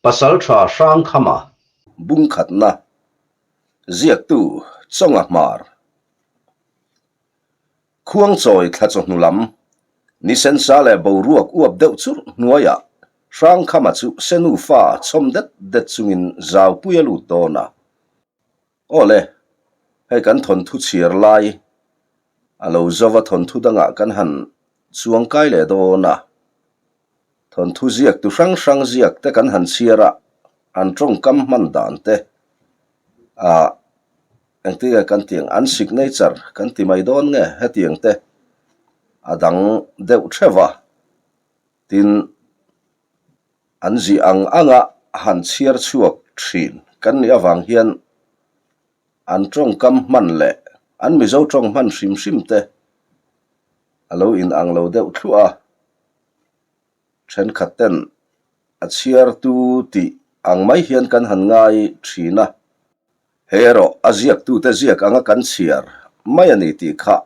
Pasalṭha Hrangkhama. Bungkhatna, Ziaktu Chawnga Hmar. Khuangchawi thla chawhnu lam, ni sensa leh boruak uap deuh churh hnuaiah Hrangkhama chu Senu fa chhawm det det chungin zaupui a lut dawn a. Aw le, hei kan thawnthu chhiar lai a lo zova thawnthu dangah kan han chuang kai leh dawn a. Thawnthu ziak tu hrang hrang ziak te kan han chhiar a, an tawngkam hman dan te ah engtin nge kan tih ang, an signature kan ti mai dawn nge hetiang te a dang deuh theuh a, tin An zih ang anga han chhiar chhuak thin kan nih avang hian an tawngkam hman leh an Mizo tawng hman hrim hrim te a lo inang lo deuh thluah a, thenkhat ten a chhiartu tih ang mai hian kan han ngai thin a, hei erawh a ziaktute ziak anga kan chhiar mai a ni tih kha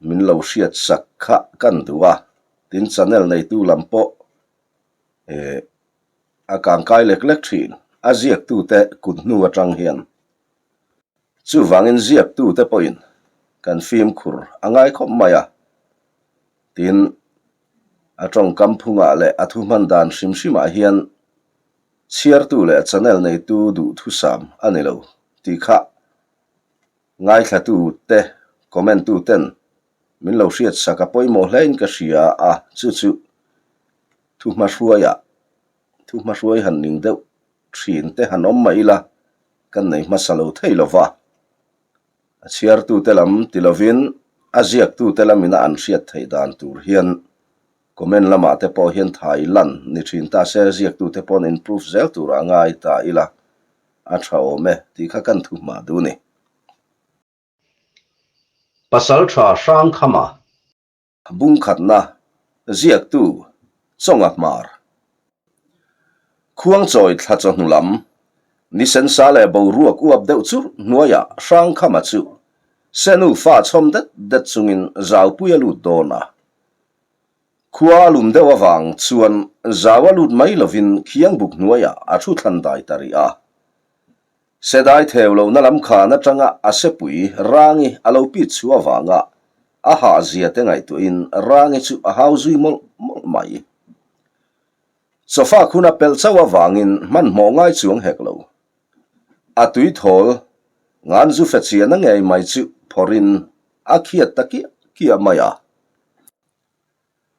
Min lo hriat sak kha kan duh a, tin channel neitu lam pawh eh a kangkai lek lek thin a ziaktute kut hnu atang hian. Chuvangin ziaktute pawhin kan fimkhur a ngai khawp mai a, tin a tawngkam phungah leh a thuhman dan hrim hrimah hian chhiartu leh channel neitu duhthusam a ni lo tih kha Ngaithlatute, comment-tuten min lo hriatsak a pawimawh hlein ka hria a, chu chu thuhmahruaiah thuhmahruai han ning deuh thin te han awm mah ila kan nei hmasa lo thei lo va. A chhiartute lam ti lovin a ziaktute lamina an hriat theih dan tur hian comment lamah te pawh hian thai lan ni thin ta se ziaktute paw'n improve zel turah ngai ta ila A tha awm e tih kha kan thu hma duh ni. Pasaltha Hrangkhama. Bungkhatna, Ziaktu, Chawnga Hmar. Khuangchawi thla chawhnu lam, ni sensa leh boruak uap deuh churh hnuaiah Hrangkhama chu Senu fa chhawm det det chungin zaupui a lut dawn a. Khua a lum deuh avang chuan zau a lut mai lovin khiang buk hnuaiah a thu thlan dai ta rih a. Sedai theu lohna lam khan atanga a sepui Rangi a lo pit chhuah avanga a hahzia te ngaihtuahin Rangi chu a hau zui mawlh mawlh mai. Sofa khun a pelh chauh avangin hmanhmawh ngai chuang hek lo. A tuithawl ngan zu fe chian a ngei mai chu phawrhin a khiat ta kiah kiah mai a.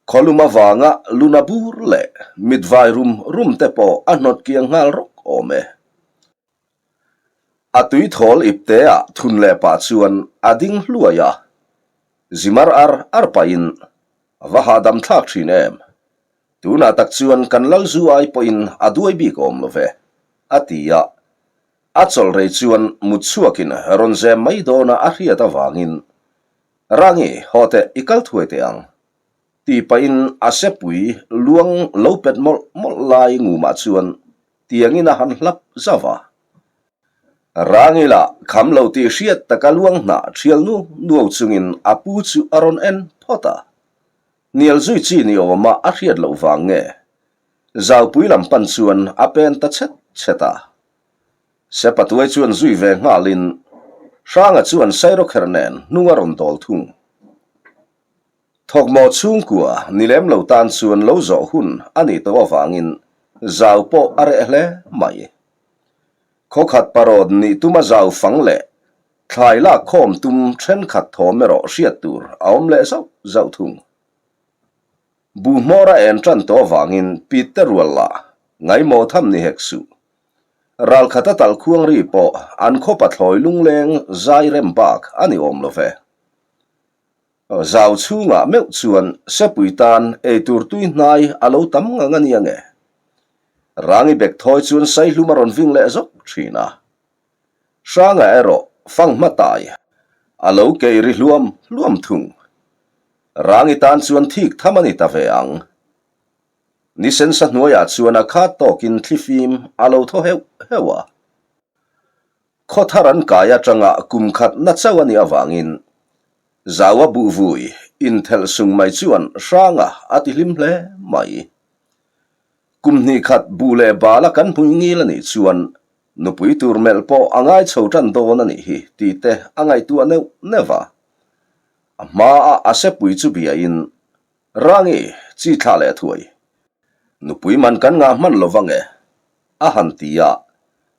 Khawlum avanga luna bur leh mitvai rum rum te pawh a hnawt kiang nghal rawk awm e. A tuithawl ipte ah thun leh pah chuan a ding hluai a, zimar ar ar pahin a va hahdam thlak thin em. Tunah tak chuan kan lal zu ai pawhin a duai bik awm lo ve, a ti a. A chawlh rei chuan mut chhuakin rawn zem mai dawna a hriat avangin Rangi, haw teh, i kal thuai teh ang, ti pahin a sepui luang lo pet mawlh mawlh lai ngumah chuan tiangin a han hlap zauh a. Rangi lah kham lo tih hriat taka luang hnah thial nu nuau chungin a pu chu a rawn en phawt a. Hnial zui chi ni awma a hriat loh vang nge Zaupui lam pan chuan a pen ta chhet chhet a. Sepatuai chuan zui ve nghalin Hranga chuan Sairawkherh nen hnung a rawn dawl thung. Thawkmawh chhungkua ni lem lo tan chuan lo zawh hun a nih tawh avangin zau pawh a reh hle mai. Khawkhat parawn nih tuma zau fang leh thlai lak khawm tum thenkhat thawm erawh hriat tur a awm leh zauh zauh thung. Buh hmawr a en tan tawh avangin Pitte rual lah ngaimawh tham ni hek suh. Ralkhat a talh khuang ri pawh an khaw pathlawi lungleng zai rem bak a ni awm lo ve. Zau chhungah meuh chuan sepui tan eitur tui hnai a lo tam ngang a nia nge. Rangi bek thawi chuan saihlum a rawn ving leh zawk thin a. Hranga erawh fang hma tai a lo kei ri hluam hluam thung. Rangi tan chuan thik tham a ni ta ve ang. Ni sensa hnuaiah chuan a khat tawkin thlifim a lo thaw heuh heuh a. Khaw thar an kai atanga kum khat na chauh a nih avangin Zaua buhvui inthelh sung mai chuan Hranga a ti hlim hle mai. Kum hnih khat buh leh bala kan hmui ngil a nih chuan nupui tur melh pawh a ngai chho tan dawn a nih hi tih te a ngaihtuah neuh neuh a. A hmaa a sepui chu biain, Rangi, chi thlah leh thuai. Nupui man kan ngah hman lo vang e, a han ti a.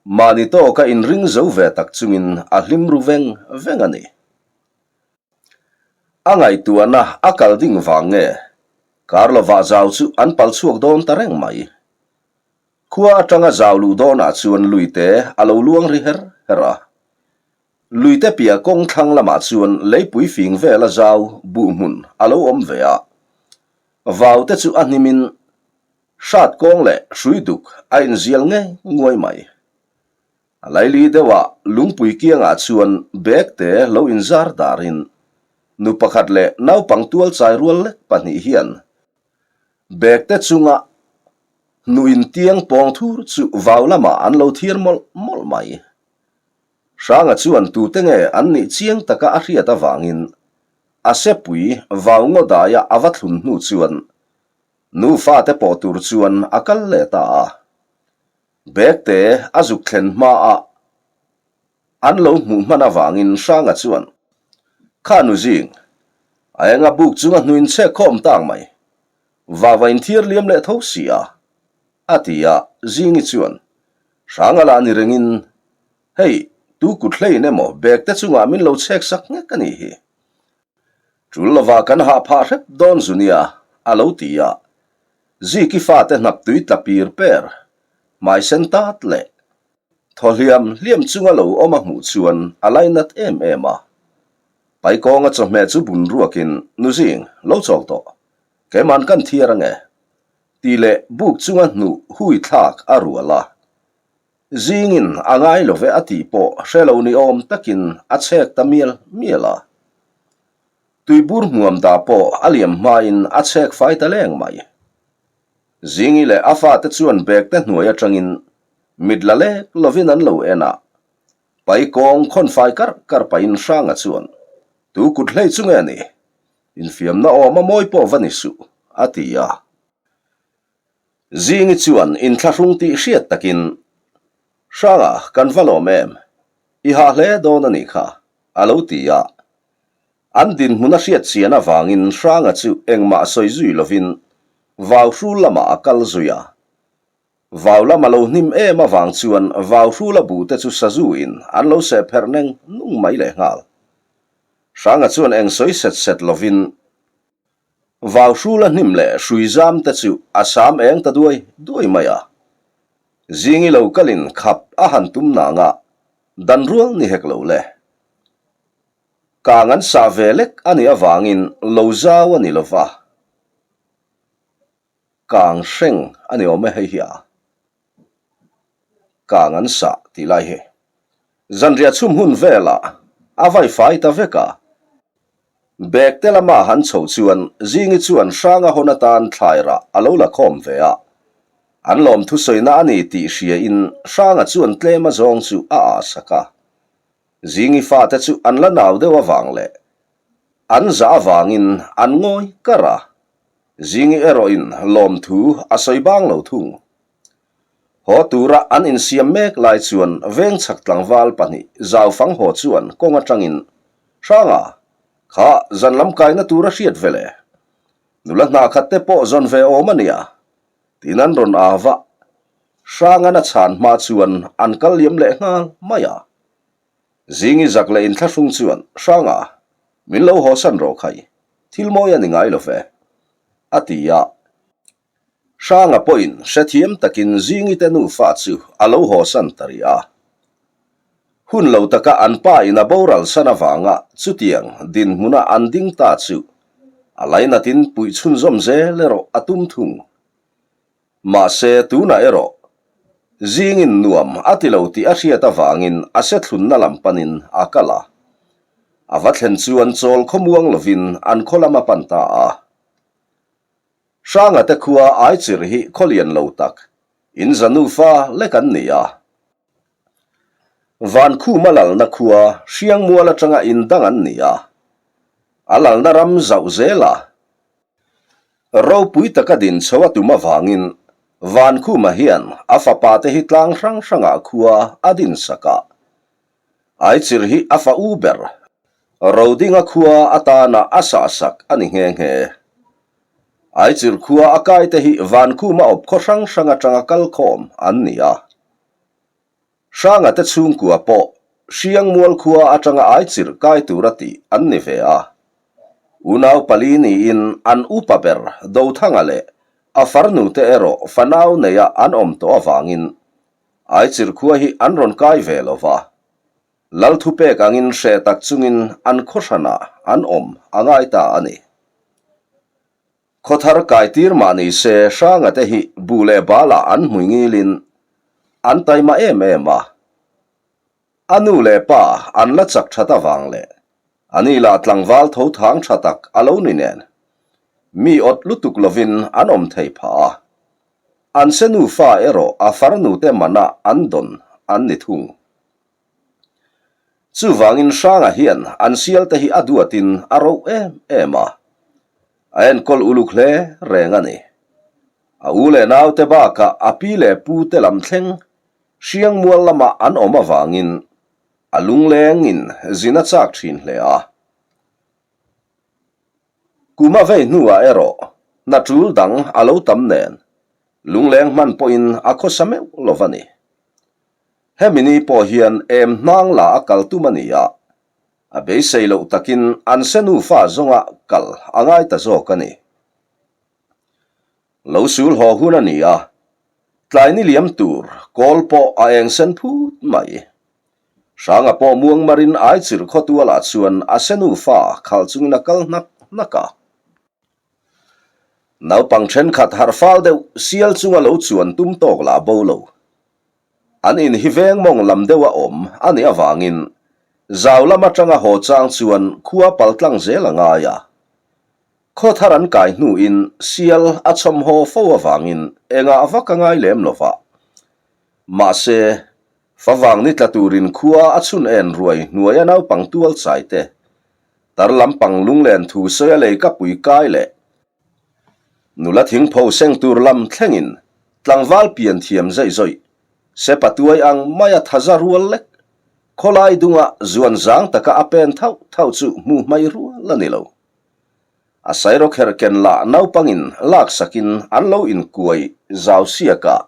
Mahni tawka inring zo ve tak chungin a hlim ru veng veng a ni. A ngaihtuahna a kal ding vang nge? Kar lovah zau chu an pal chhuak dawn ta reng mai. Khua atanga zau luh dawnah chuan luite a lo luang ri her her a. Luite piah kawng thlang lamah chuan leipui fing vela zau buh hmun a lo awm ve a. Vau te chu a hnimin hrat kawng leh hrui duk a inzial ngei nguai mai. A laili deuhah lungpui kiangah chuan bag te lo inzar darin nu pakhat leh naupang tual chai rual lek pahnih hian bag te chunga hnu intiang pawng thur chu vau lamah an lo thiar mawlh mawlh mai. Hranga chuan tute nge an nih chiang taka a hriat avangin a sepui vau ngaw daia a va thlun hnu chuan nufa te pawh tur chuan a kal leh ta a. Bag te a zuk thlen hma a an lo hmuh hman avangin Hranga chuan, Kha nu zing, a enga buk chunga hnuin chhek khawm tak mai, vava in thiar liam leh tho si a, a ti a, Zingi chuan, Hranga lah ni rengin, hei, tu kut hlein emaw bag te chungah min lo chhek sak nghek a nih hi. Tul lovah kan hah phah hrep dawn zu nia, a lo ti a. Ziki fate hnap tui tla pir per, hmai sen tat leh thaw hliam hliam chunga lo awm a hmuh chuan a lainat em em a. Paikawnga chawhmeh chu bun ruakin, Nu Zing, lo chawl tawh. Keiman kan thiar ange, tih leh buk chunga hnuh hui thlak a rual a. Zingin a ngai lo ve a tih pawh hre lo ni awm takin a chhek ta mial mial a. Tuibur hmuam dah pawh a liam hmain a chhek fai ta leng mai. Zingi leh a fate chuan bag te hnuai atangin mit la lek lovin an lo en a. Pai kawng khawn fai karh karh pahin Hranga chuan, Tu kut hlei chu nge ni? Infiamna awm a mawi pawh va ni suh, a ti a. Zingi chuan inthlahrung tih hriat takin, Hranga, kan va lawm em? I hah hle dawn a nih kha, a lo ti a. An dinhmun a hriat chian avangin Hranga chu engmah sawi zui lovin vau hrul lamah a kal zui a. Vau lam a lo hnim em avang chuan vau hrula buhte chu sazu in an lo seh pherh neng nung mai lehnghal. Hranga chuan eng sawi set set lovin, Vau hrula hnim leh hrui zam te chu a sam eng ta duai duai mai a. Zingi lo kalin khap a han tum nang a, dan rual ni hek lo le. Kang an sah ve lek a nih avangin lo zau a ni lo va. Kang hreng a ni awm e hei hi a. Kang an sah tih lai hi. Zanriah chhum hun velah a vai fai ta vek a. Bag te lama han chhoh chuan Zingi chuan Hranga hawn atan thlai rah a lo la khawm ve a. An lawm thusawina a ni tih hriain Hranga chuan tlem a zawng chu a ah sak a. Zingi fate chu an la nau deuh avang leh an zah avangin an ngawi kar a. Zingi erawhin lawmthu a sawi bang lo thung. Haw tura an insiam mek lai chuan veng chhak tlangval pahnih Zaufang haw chuan kawng atangin, Hranga, kha zan lam kaina tura hriat ve le. Nula hna khat te pawh zawn ve awm a nia, tiin an rawn au va. Hrangan a chhan hma chuan an kal liam leh nghal mai a. Zingi zak leh inthlahrung chuan, Hranga, min lo haw san rawh khai, thil mawi a ni ngai lo ve, a ti a. Hranga pawhin hrethiam takin Zingite nufa chu a lo haw san ta rih a. Hun lo taka an pa in a boral san avanga chutiang dinhmuna an ding ta chu a lainatin puih chhunzawm zel erawh a tum thung. Mahse tunah erawh Zingin nuam a ti lo tih a hriat avangin a sethlunna lam panin a kal a. A va thlen chuan chawl khawmuang lovin an khaw lam a pan ta a. Hranga te khua Aichir hi khaw lian lo tak, in za nufa lek an ni a. Vankhuma lalna khua Hriangmual atanga in dang an ni a. A lalna ram zauh zela ropui taka din chho a tum avangin. Vankhuma hian a fapa te hi tlang hrang hrangah khua a din sak a. Aichir hi a fa u ber, Rodinga khua atana a sah sak a ni nghe nghe. Aichir khua a kai te hi Vankhuma awp khaw hrang hrang atanga kal khawm an ni a. Hranga te chhungkua pawh Hriangmual khua atanga Aichir kai tura tih an ni ve a. Unau pali niin an upa ber Dothanga leh a farnu te erawh fanau neia an awm tawh avangin Aichir khua hi an rawn kai ve lo va. Lal thupek angin hre tak chungin an khaw hranah an awm a ngai ta a ni. Khaw thar kai tir mah ni se Hranga te hi buh leh balah an hmui ngilin an taima em em a. A nu leh pa an la chak that avang leh a ni lah tlangval tho thang tha tak a lo ni nen mi awt lutuk lovin an awm thei phah a. An se nufa erawh a farnute manah an dawn an ni thung. Chuvangin Hranga hian an sialte hi a duatin a roh em em a, a enkawl uluk hle reng a ni. A u leh naute bakah a pi leh pu te lam thleng Hriangmual lamah an awm avangin a lunglengin zin a chak thin hle a. Kum a vei hnuah erawh hna tul dang a lo tam nen lungleng hman pawhin a khawsa meuh lo va ni. Hemi ni pawh hian em hnang la a kal tum a ni a, a beisei loh takin an se nufa zawnga kal a ngai ta zawk a ni. Lo sul haw hun a ni a, tlai ni liam tur kawl pawh a eng sen phut mai. Hranga pawh muangmarin Aichir khawtualah chuan a se nufa khalh chungin a kal hnak hnak a. Naupang thenkhat harh fal deuh sial chunga lo chuan tum tawk lah bo lo. An in hi veng mawng lam deuha awm a nih avangin zau lam atanga haw chang chuan khua paltlang zel a ngai a. Khaw thar an kai hnuin sial a chhawm haw fo avangin engah vak a ngai lem lo va. Mahse, favang ni tla turin khua a chhun en ruai hnuaia naupang tual chai te, tar lampang lunglen thu sawi a lei ka pui kai leh nula thingpho seng tur lam thlengin tlangval pian thiam zeih zawih sepa tuai ang maia thaza rual lek khawlai dunga zuan zang taka a pen thauh thauh chu hmu hmai rual a ni lo. A sairawkher ken lah naupangin laksakin an lo inkuai zau siak a.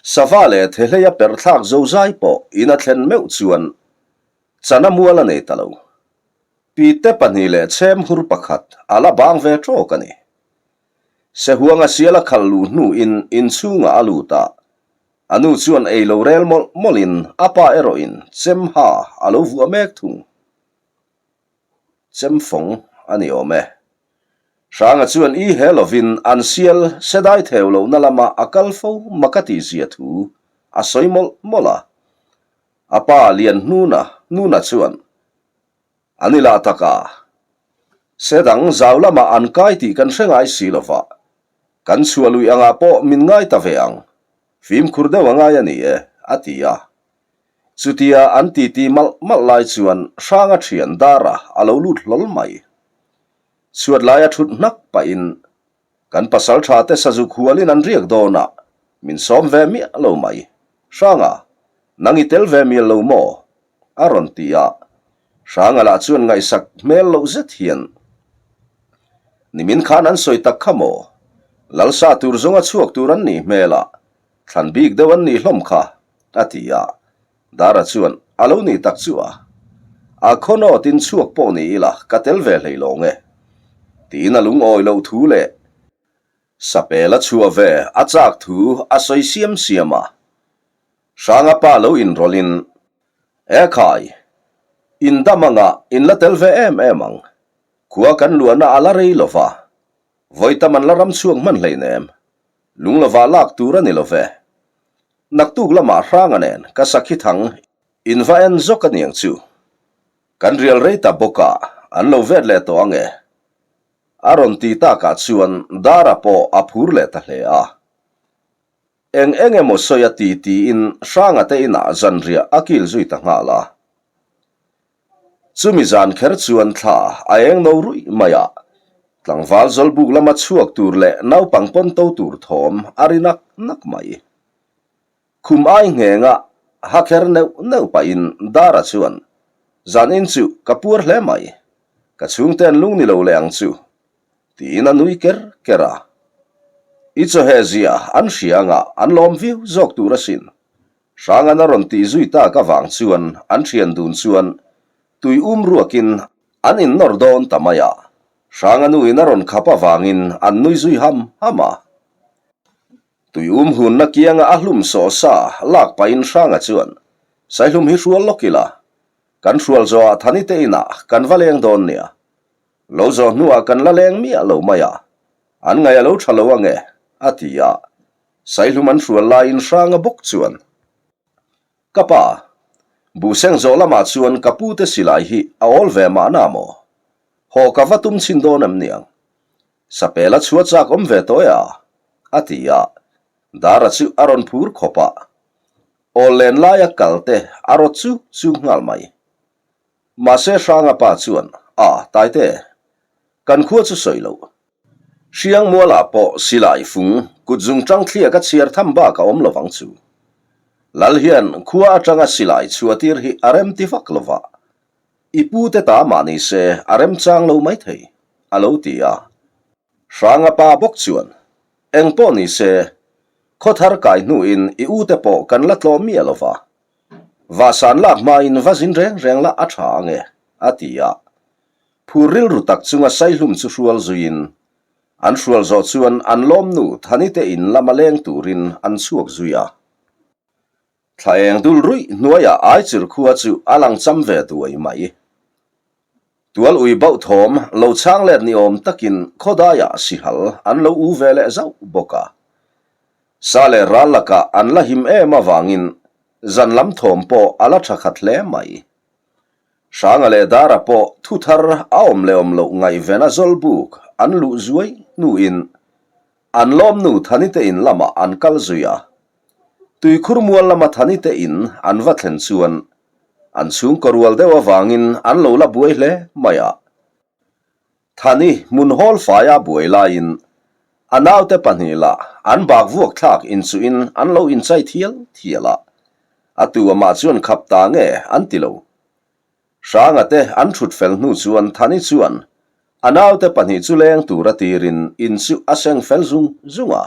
Sava leh thehleia perhthlak zozai pawh in a thlen meuh chuan chana mual a nei ta lo. Pite pahnih leh chhem hur pakhat a la bang ve tawk a ni. Sehuanga sial a khalh luh hnuin inchhungah a lut a, a nu chuan ei lo rel mawlh mawlhin a pa erawhin chem ha a lo vuah mek thung. Chemfawng a ni awm e. Hranga chuan i he lovin an sial sedai theu lohna lama a kal fo mak a tihzia thu a sawi mawlh mawlh a. A pa Lianhnuna Nuna chuan A ni lah tak a, se dang zau lamah an kai tih kan hre ngai si lo va, kan chhuah lui angah pawh min ngai ta ve ang, fimkhur deuh a ngai a ni e, a ti a. Chutia an titi malh malh lai chuan Hranga thian Dara a lo lut hlawl mai. Chhuat laia thut hnak pahin, Kan pasal tha te sazuk hualin an riak dawn a, min sawm ve miah lo mai. Hranga, nang i tel ve mial lo maw? a rawn ti a. Hranga lah chuan ngaihsak hmel loh zet hian, Nimin khan an sawi tak kha maw? Lalsa tur zawnga chhuak tur an nih hmel a, thlan bik deuh an nih hlawm kha, a ti a. Dara chuan, A lo nih tak chu a. A khawnawtin chhuak pawh ni ila ka tel ve hlei lawng e. Tiin a lungawi loh thu leh Sapel a chhuah ve a chak thu a sawi siam siam a. Hranga pa lo inrawlhin, E khai, in dam anga in la tel ve em em ang. Khua kan luahna a la rei lo va, vawi tam an la ram chhuak hman hleinem. Lung lovah lak tur a ni lo ve. Naktuk lamah Hranga nen ka sakhi thang in va en zawk a niang chu. Kan rial rei ta bawk a, an lo vet leh tawh ang e. A rawn ti takah chuan Dara pawh a phur leh ta hle a. Eng eng emaw sawi a ti tiin Hranga te inah zanriah a kil zui ta nghal a. Chumi zan kher chuan thla a eng no ruih mai a. Tlangval zawlbuk lama chhuak tur leh naupang pawn to tur thawm a ri nak nak mai. Khum ai nghenga ha kher neuh neuh pahin Dara chuan, Zanin chu ka puar hle mai, ka chhungte an lung ni lo leh ang chu, tiin a nui ker ker a. I chawheh zia an hria anga an lawm viau zawk tur asin. Hrangan a rawn tih zui tak avang chuan an thian dun chuan tui um ruakin an innawr dawn ta mai a. Hranga nuin a rawn khap avangin an nui zui ham ham a. Tui um hunna kianga a hlum sawh sa lak pahin Hranga chuan, Saihlum hi hrual lawk ila, kan hrual zawhah Thani te inah kan va leng dawn nia. Lo zawh hnuah kan la leng miah lo mai a, an ngaih a lo tha lo ange, a ti a. Saihlum an hrual laiin Hranga bawk chuan, Ka pa, buhseng zawh lamah chuan ka pute silai hi a awl ve mahna maw? Haw ka va tum chhin dawn em niang? Sapela chhuah chak awm ve tawh e a, a ti a. Dara chu a rawn phur khawp a. Awl len laia kal te a rawt chuk chuk nghal mai. Mahse Hranga pa chuan, A, Taite, kan khua chu sawi loh. Hriangmualah pawh silai fung kut zung tang thliak a chhiar tham bak a awm lovang chu. Lal hian khua atanga silai chhuahtir hi a rem ti vak lova. I pu te ta mah ni se a remchang lo mai thei, a lo ti a. Hranga pa bawk chuan, Eng pawh ni se, khaw thar kai hnuin i u te pawh kan la tlawh miah lo va. Vahsan lak hmain va zin reng reng la a tha ang e, a ti a. Phur rilru tak chunga Saihlum chu hrual zuiin, an hrual zawh chuan an lawmnu Thani te in lama leng turin an chhuak zui a. Thla eng dul ruih hnuaiah Aichir khua chu a lang cham ve duai mai. Tual ui bauh thawm lo chhang let ni awm takin khawdaiah sihal an lo u ve leh zauh bawk a. Sa leh ral lakah an la him em avangin zan lam thawm pawh a la tha khat hle mai. Hranga leh Dara pawh thu thar a awm leh awm loh ngaihvena zawlbuk an luh zuai hnuin An lawmnu Thanite in lamah an kal zui a. Tuikhur mual lama Thanite in an va thlen chuan an chhungkaw rual deuh avangin an lo la buai hle mai a. Thani hmun hawl faia buai laiin a naute pahnih lah an bak vuak thlak inchuhin an lo inchai thial thial a. A tu amah chuan khap ta nge an ti lo. Hranga te an thut fel hnu chuan Thani chuan a naute pahnih chu leng tura tirin in chu a seng fel zung zung a.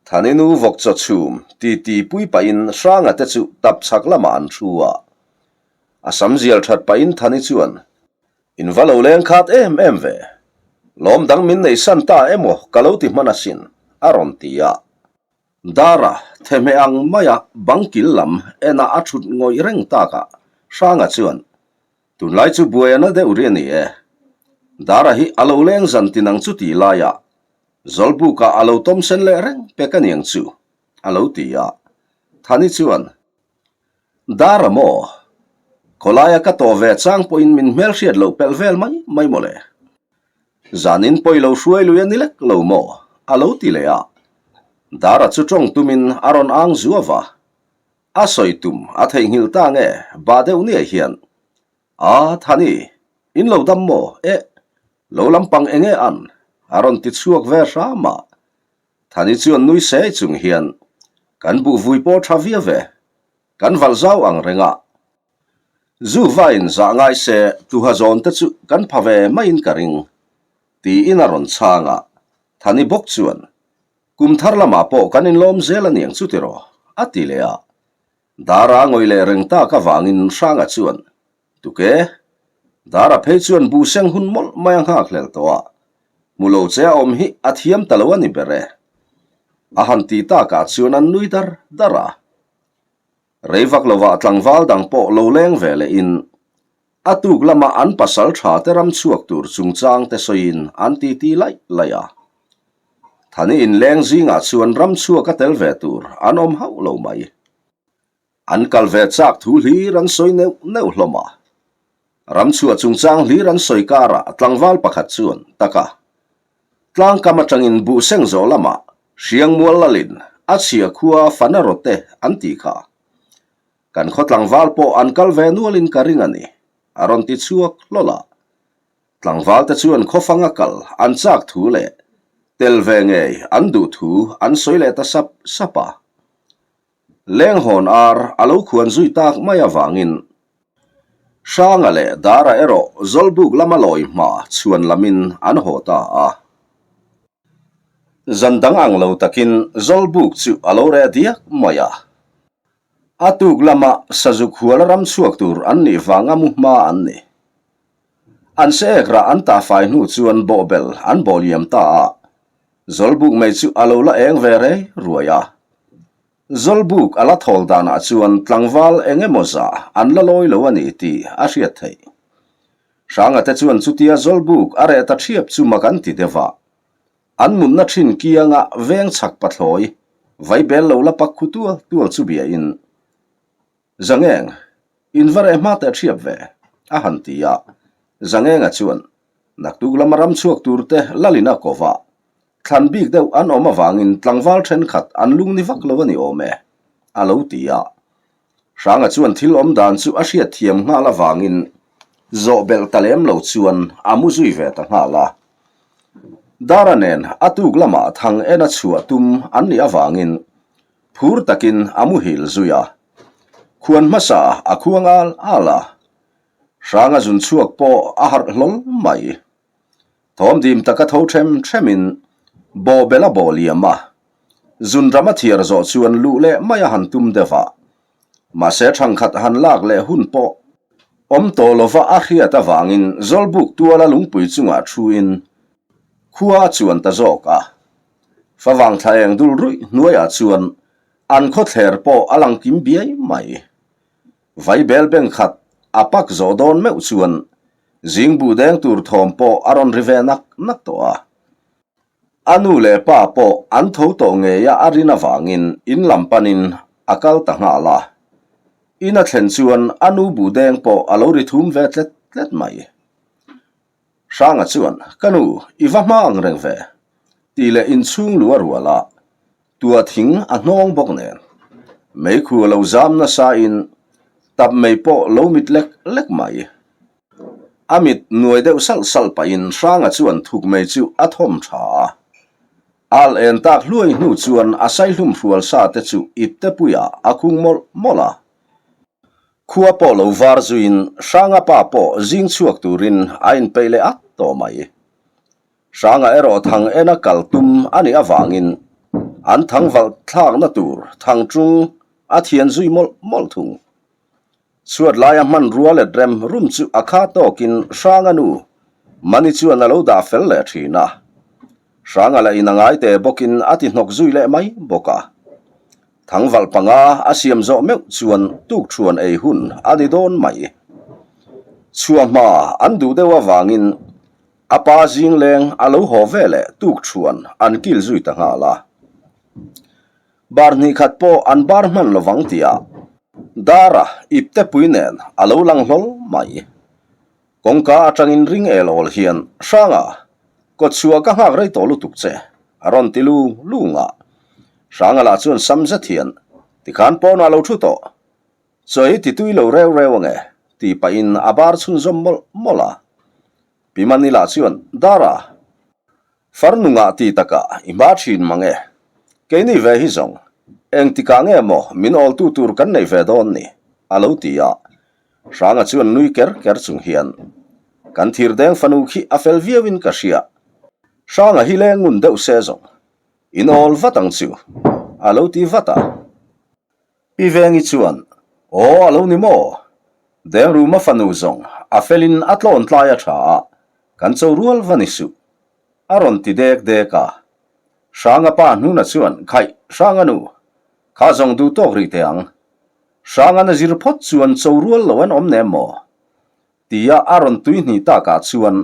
Thani nu vawk chaw chhum ti ti pui pahin Hranga te chu tap chhak lamah an thu a. A sam zial that pahin Thani chuan, In va lo leng khat em em ve. Lawm dang min nei san ta emaw ka lo ti hman asin, a rawn ti a. Dara, thehmeh ang maia bang kil lam enah a thut ngawih reng takah Hranga chuan, Tunlai chu buai a na deuh ri a ni e. Dara hi a lo leng zan tin ang chu tih laiah Zawlbukah a lo tawm sen leh reng pek a niang chu, a lo ti a. Thani chuan, Dara maw? Khawlaia ka tawh ve chang pawhin min hmelhriat loh pelh vel mai mai mawle. Zanin pawi lo hruai lui a ni lek lo maw? a lo ti leh a. Dara chu tawng tumin a rawn ang zuau a. A sawi tum a theihnghilh ta nge ba deuh niai hian, A, Thani, in lo dam maw? Eh, lo lampang enge an? a rawn ti chhuak ve hram a. Thani chuan nui sei chung hian, Kan buh vui pawh tha viau ve, kan valh zau ang reng a. Zu vain zah ngai se tuha zawn te chu kan pha ve maiin ka ring, tiin a rawn chhang a. Thani bawk chuan, Kum thar lamah pawh kan inlawm zel a niang chu tiraw? a ti leh a. Dara ngawih leh reng tak avangin Hranga chuan, Tuke, Dara phei chuan bu seng hun mawlh mai a nghakhlel tawh a, hmu lo che a awm hi a thiam ta lo a ni ber e. A han ti takah chuan an nui dar dar a. Rei vak lovah tlangval dang pawh lo leng ve lehin a tuk lama an pasal tha te ram chhuak tur chungchang te sawiin an titi laih laih a. Thani inleng zingah chuan ram chhuak a tel ve tur an awm hauh lo mai. An kal ve chak thu hlir an sawi neuh neuh hlawm a. Ram chhuah chungchang hlir an sawi karah tlangval pakhat chuan taka tlangkam atangin buh seng zawh lamah Hriangmual lalin a chhia khua fana rawte an tih kha. Kan khaw tlangval pawh an kal ve nualin ka ring a ni, a rawn ti chhuak hlawl a. Tlangvalte chuan khawfanga kal an chak thu leh tel ve ngei an duh thu an sawi leh ta sap sap a. Lenghawn ar a lo khuan zui tak mai avangin Hranga leh Dara erawh Zawlbuk lama lawi hma chhuan lamin an haw ta a. Zan dang ang lo takin Zawlbuk chu a lo reh diak mai a. A tuk lama Sazuk huala ram chhuak tur an nih vanga mu hma an ni. An se ek rah an tah fai hnu chuan bawhbel an bawh liam ta a, Zawlbuk mai chu a lo la eng ve rei ruai a. Zawlbuk a la thawl danah chuan tlangval eng emaw zah an la lawi lo a ni tih a hriat theih. Hranga te chuan chutia Zawlbuk a reh ta ṭhiap chu mak an ti deuh a. An mutna ṭhin kianga veng chhak pathlawi vaibel lo la pak khu tual tual chu biain Zangeng, in va reh hma teh ṭhiap ve, a han ti a. Zangenga chuan, Naktuk lama ram chhuak tur te lalin a ko va. Thlan bik deuh an awm avangin tlangval ṭhenkhat an lung ni vak lo a ni awm e, a lo ti a. Hranga chuan thil awm dan chu a hriat thiam nghal avangin zawh belh ta lem lo chuan a mu zui ve ta nghal a. Dara nen a tuk lamah thang ena chhuah tum an nih avangin Phur takin a muhil zui a. Khuan hmasa a khuang al al a. Hranga zun chhuak pawh a harh hlawl mai. Thawm dim taka tho them themin bawhbel a bawh liam a. Zun ram a thiar zawh chuan luh leh mai a han tum deuh a. Mahse thangkhat han lak leh hun pawh awm tawh lova a hriat avangin Zawlbuk tuala lungpui chungah thuin khua a chuan ta zawk a. Favang thla eng dul ruih hnuaiah chuan an khawthler pawh a lang kim biai mai. Vaibel beng khat a pak zawh dawn meuh chuan zing buh deng tur thawm pawh a rawn ri ve nak nak tawh a. A nu leh pa pawh an tho tawh ngei a a rin avangin in lam panin a kal ta nghal a. In a thlen chuan a nu buh deng pawh a lo ri thum ve tlet tlet mai. Hranga chuan, Ka nu, i va hma ang reng ve, tih leh inchhung lu a rual a, tua thing a hnawng bawk nen. Meikhu a lo zam nasa in tap mei pawh lo mit lek lek mai. A mit nuai deuh salh salh pahin Hranga chuan thuk mei chu a thawm tha a. Al en tak hluai hnu chuan a saihlum hrual sa te chu ipte puiah a khung mawlh mawlh a. Khua pawh lo var zuiin Hranga pa pawh zing chhuak turin a inpeih leh at tawh mai. Hranga erawh thang ena kal tum a nih avangin an thang valh thlakna tur thang tung a thian zui mawlh mawlh thung. Chhuat laia hmanrua let rem rum chu a kha tawkin Hranga nu Mani chuan a lo dah fel leh thin a. Hranga lah in a ngai te bawkin a ti hnawk zui leh mai bawk a. Thangvalh panga a siam zawh meuh chuan tukṭhuan ei hun a ni dawn mai. Chhuah hma an duh deuh avangin a pa zing leng a lo haw ve leh tukṭhuan an kil zui ta nghal a. Bar hnih khat pawh an bar hman lovang tihah Dara iptepui nen a lo lang hlawl mai. Kawngka atangin ring el awl hian, Hranga, kawtchhuah ka nghak rei tawh lutuk che, a rawn ti lung lung a. Hranga lah chuan sam zet hian, Tikhan pawnah lo thu tawh, chaw hi ti tui lo reu reu ange, ti pahin a bar chhunzawm mawlh mawlh a. Pi Mani lah chuan, Dara, farnungah ti takah i hma thin mang e, keini ve hi zawng, engtikah nge maw min awltu tur kan neih ve dawn ni, a lo ti a. Hranga chuan nui ker ker chung hian, Kan thirdeng fanu khi a fel viauin ka hria. Hranga hi leng ngun deuh se zawng. In awl vat ang chu, a lo ti vat a. Pi Vengi chuan, Aw, a lo ni maw? Dengruma fanu zawng a felin a tlawn tlai a tha a, kan cho rual va ni suh, a rawn ti dek dek a. Hranga pa hnuna chuan, Khaih, Hranga nu, kha zawng duh tawk rih teh ang. Hrangan a zir phawt chuan cho rual lo an awm nem maw? Tia a rawn tui hnih takah chuan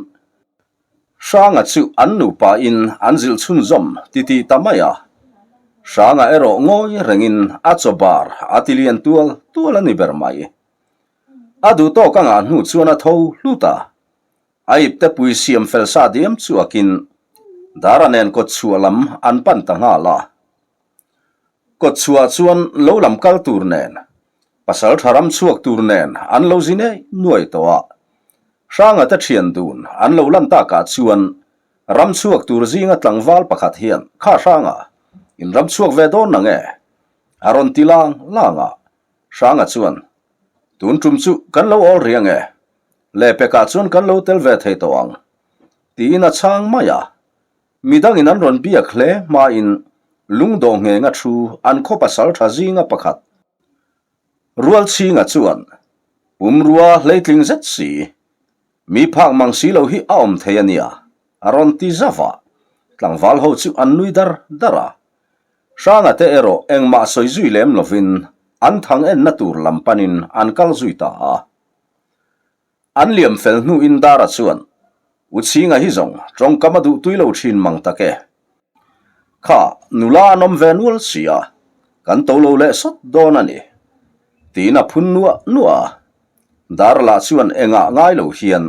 Hranga chu an nupa in an zilh chhunzawm titih ta mai a. Hranga erawh ngawi rengin a chaw bar a ti lian tual tual a ni ber mai. A duh tawk a ngah hnu chuan a tho hlut a. A ipte pui siam fel sa diam chuakin Dara nen kawtchhuah lam an pan ta nghal a. Kawtchhuah chuan lo lam kal tur nen, pasal tha ram chhuak tur nen an lo zi nei nuai tawh a. Hranga te thian dun an lo lan takah chuan ram chhuak tur zinga tlangval pakhat hian, Kha Hranga, in ram chhuak ve dawn nang e? A rawn ti lang lang a. Hranga chuan, Tun tum chu kan lo awl riang e, lehpekah chuan kan lo tel ve thei tawh ang, tiin a chhang mai a. Midangin an rawn biak hle hmain lungdawh nghenga thu an khaw pasal tha zinga pakhat Rualchhinga chuan, Pumrua hleitling zet si, mi phak mang si lo hi a awm thei a nia, a rawn ti zauh a. Tlangval ho chu an nui dar dar a. Hranga te erawh engmah sawi zui lem lovin an thang enna tur lam panin an kal zui ta a. An liam fel hnuin Dara chuan, U Chhinga hi zawng tawngkam a duh tui lo thin mang tak e. Kha, nula an awm ve nual si a, kan to lo leh sawt dawn a ni. Tiin a phun nuah nuah a. Dara lah chuan engah ngai lo hian,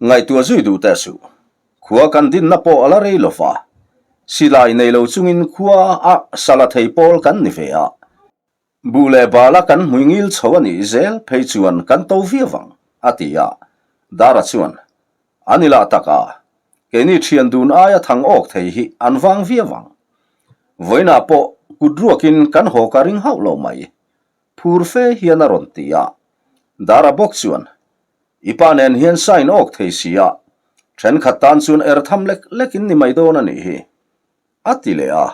Ngaihtuah zui duh teh suh. Khua kan dinna pawh a la rei lo va. Silai nei lo chungin khua a sala thei pawl kan ni ve a. Buh leh bala kan hmui ngil chho a nih zel phei chuan kan to viau ang, a ti a. Dara chuan, A ni lah tak a, keini thian dun aia thang awk thei hi an vang viau ang. Vawiinah pawh kut ruakin kan haw ka ring hauh lo mai, phur fe hian a rawn ti a. Dara bawk chuan, I pa nen hian sign awk thei si a, thenkhat tan chuan er tham lek lekin ni mai dawn a nih hi, a ti leh a.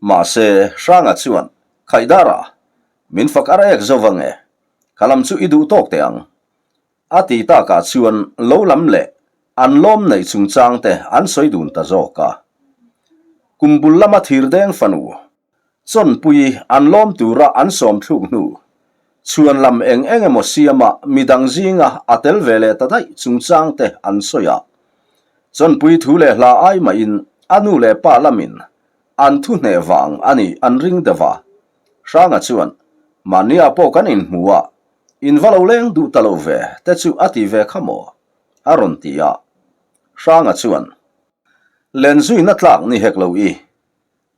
Mahse, Hranga chuan, Khaidara, min fak ar ek zo vang e, ka lam chu i duh tawk teh ang. A ti takah chuan lo lam leh an lawm neih chungchang te an sawi dun ta zawk a. Kum bul lama thirdeng fanu, Chawnpui an lawm tura an sawm thluk hnu, chhuan lam eng eng emaw siama midang zinga a tel ve leh ta daih chungchang te an sawi a. Chawnpui thu leh hla ai mahin a nu leh pa lamin an thu hneh vang a nih an ring deuh a. Hranga chuan, Mahnia pawh kan inhmu a, in va lo leng duh ta lo ve te chu a ti ve kha maw? a rawn ti a. Hranga chuan, Lenzuina tlak ni hek lo i,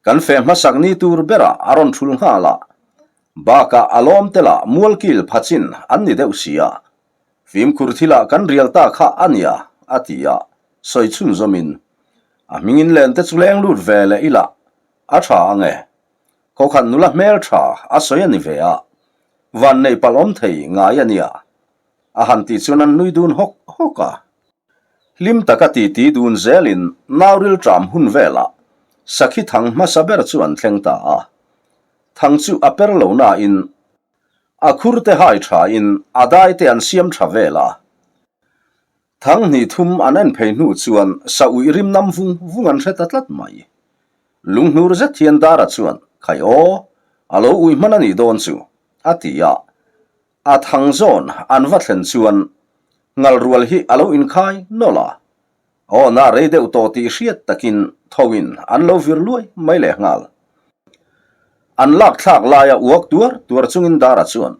Kan feh hmasak ni tur berah a rawn thul nghal a, bakah a lawm telah mualkil phachin an ni deuh si a, fimkhur thilah kan rial ta kha a nia, a ti a, sawi chhunzawmin, A hmingin len te chu leng lut ve leh ila a tha ang e, khawkhat nula hmel tha a sawi a ni ve a, van neih palh awm thei ngai a nia, a han tih chuan an nui dun hawk hawk a. Hlim taka titi dun zelin nauril ṭam hun velah sakhi thang hmasa ber chu an thleng ta a. Thang chu a per lo nain a khur te hai ṭhain a dai te an siam ṭha vel a. Thang hnih thum an en phei hnu chuan sa uih rim nam vung vung an hre ta tlat mai. Lunghnur zet hian Dara chuan, Khai aw, a lo uih hman a nih dawn chu, a ti a. A thang zawn an va thlen chuan ngal rual hi a lo inkhai nawlh a, aw na rei deuh tawh tih hriat takin thoin an lo vir luai mai leh nghal. An lak thlak laia uak tuar tuar chungin Dara chuan,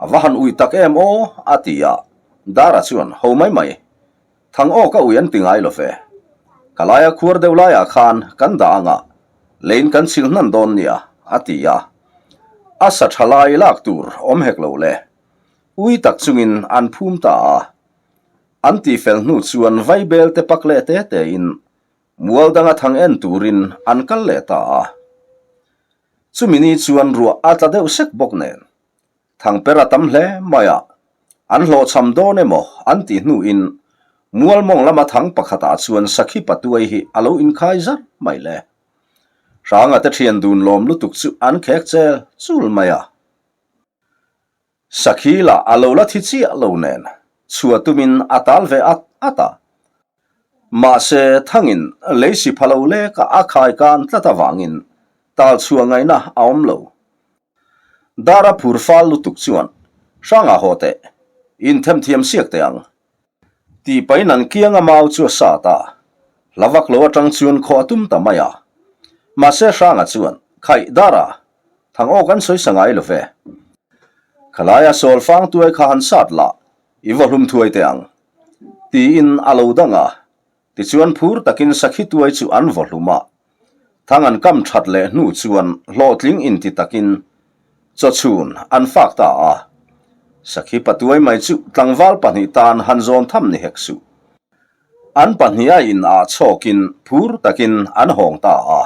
A va han ui tak em aw, a ti a. Dara chuan, Ho mai mai, thang aw ka ui an ti ngai lo ve. Ka laia khuar deuh laiah khan kan dah anga leiin kan chhil hnan dawn nia, a ti a. A sa tha lai lak tur awm hek lo le. Ui tak chungin an phum ta a. An tihfel hnu chuan vaibel te pak leh te tein mual danga thang en turin an kal leh ta a. Chumi ni chuan ruah a tla deuh sek bawk nen Thangper a tam hle mai a, an hlawhchham dawn emaw an tih hnuin Mualmawng lama thang pakhatah chuan Sakhi Patuai hi a lo inkhai zar mai le. Hranga te thian dun lawm lutuk chu an khek chel chul mai a. Sakhi lah a lo la thi chiah lo nen chhuah tumin a tal ve at at a. Mahse thangin leisi pha lo leka a khai kan tlat avangin tal chhuah ngaihna a awm lo. Dara phur fal lutuk chuan, Hranga haw teh, inthemthiam siak teh ang. Tih pahin an kianga mau chu a sat a, hla vak lo atang chuan khaw a tum ta mai a. Mahse Hranga chuan, Khaih, Dara, thang aw kan sawi sa ngai lo ve. Khalaia sawl fang tuai kha han sat lah, i va hlum thuai teh ang. Tiin a lo dang a, Tichuan phur takin sakhi tuai chu an vaw hlum a, thang an kam that leh hnu chuan hlawhtling inti takin chawchhun an fak ta a. Sakhi patuai mai chu tlangval pahnih tan han zawn tham ni hek suh. An pahniha in ah chhawkin phur takin an hawng ta a.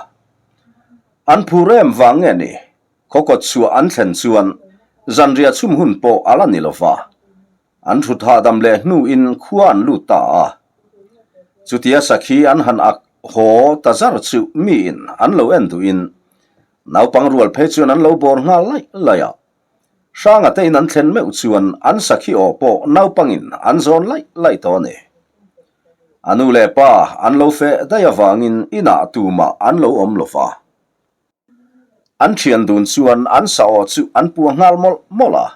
An phur em vang nge ni? Khaw kawt chhuah an thlen chuan zanriah chhum hun pawh a la ni lo va. An thut hahdam leh hnuin khua an lut ta a. Chutia sakhi an han ak haw ta zar chu miin an lo en duhin naupang rual phei chuan an lo bawr nghal laih laih a. Hranga te in an thlen meuh chuan an sakhi aw pawh naupangin an zawn laih laih tawh a ni. A nu leh pa an lo feh daih avangin inah tumah an lo awm lo va. An thian dun chuan an sa aw chu an puah nghal mawlh mawlh a.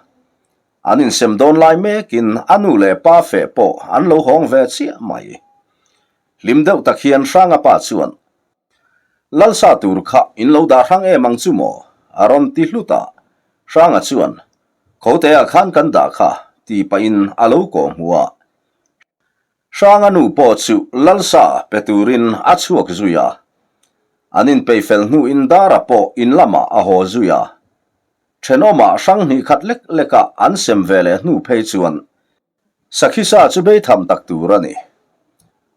An insem dawn lai mekin a nu leh pa feh pawh an lo hawng ve chiah mai. Hlim deuh tak hian Hranga pa chuan, Lalsa tur kha in lo dah hrang em ang chu maw? a rawn ti hlut a. Hranga chuan, Khoteah khan kan dah kha, ti pahin a lo kawh hmu a. Hranga nu pawh chu Lalsa pe turin a chhuak zui a. An inpeih fel hnuin Dara pawh in lamah a haw zui a. Thenawmah hrang hnih khat lek leka an sem ve leh hnu phei chuan Sakhisa chu bei tham tak tur a ni.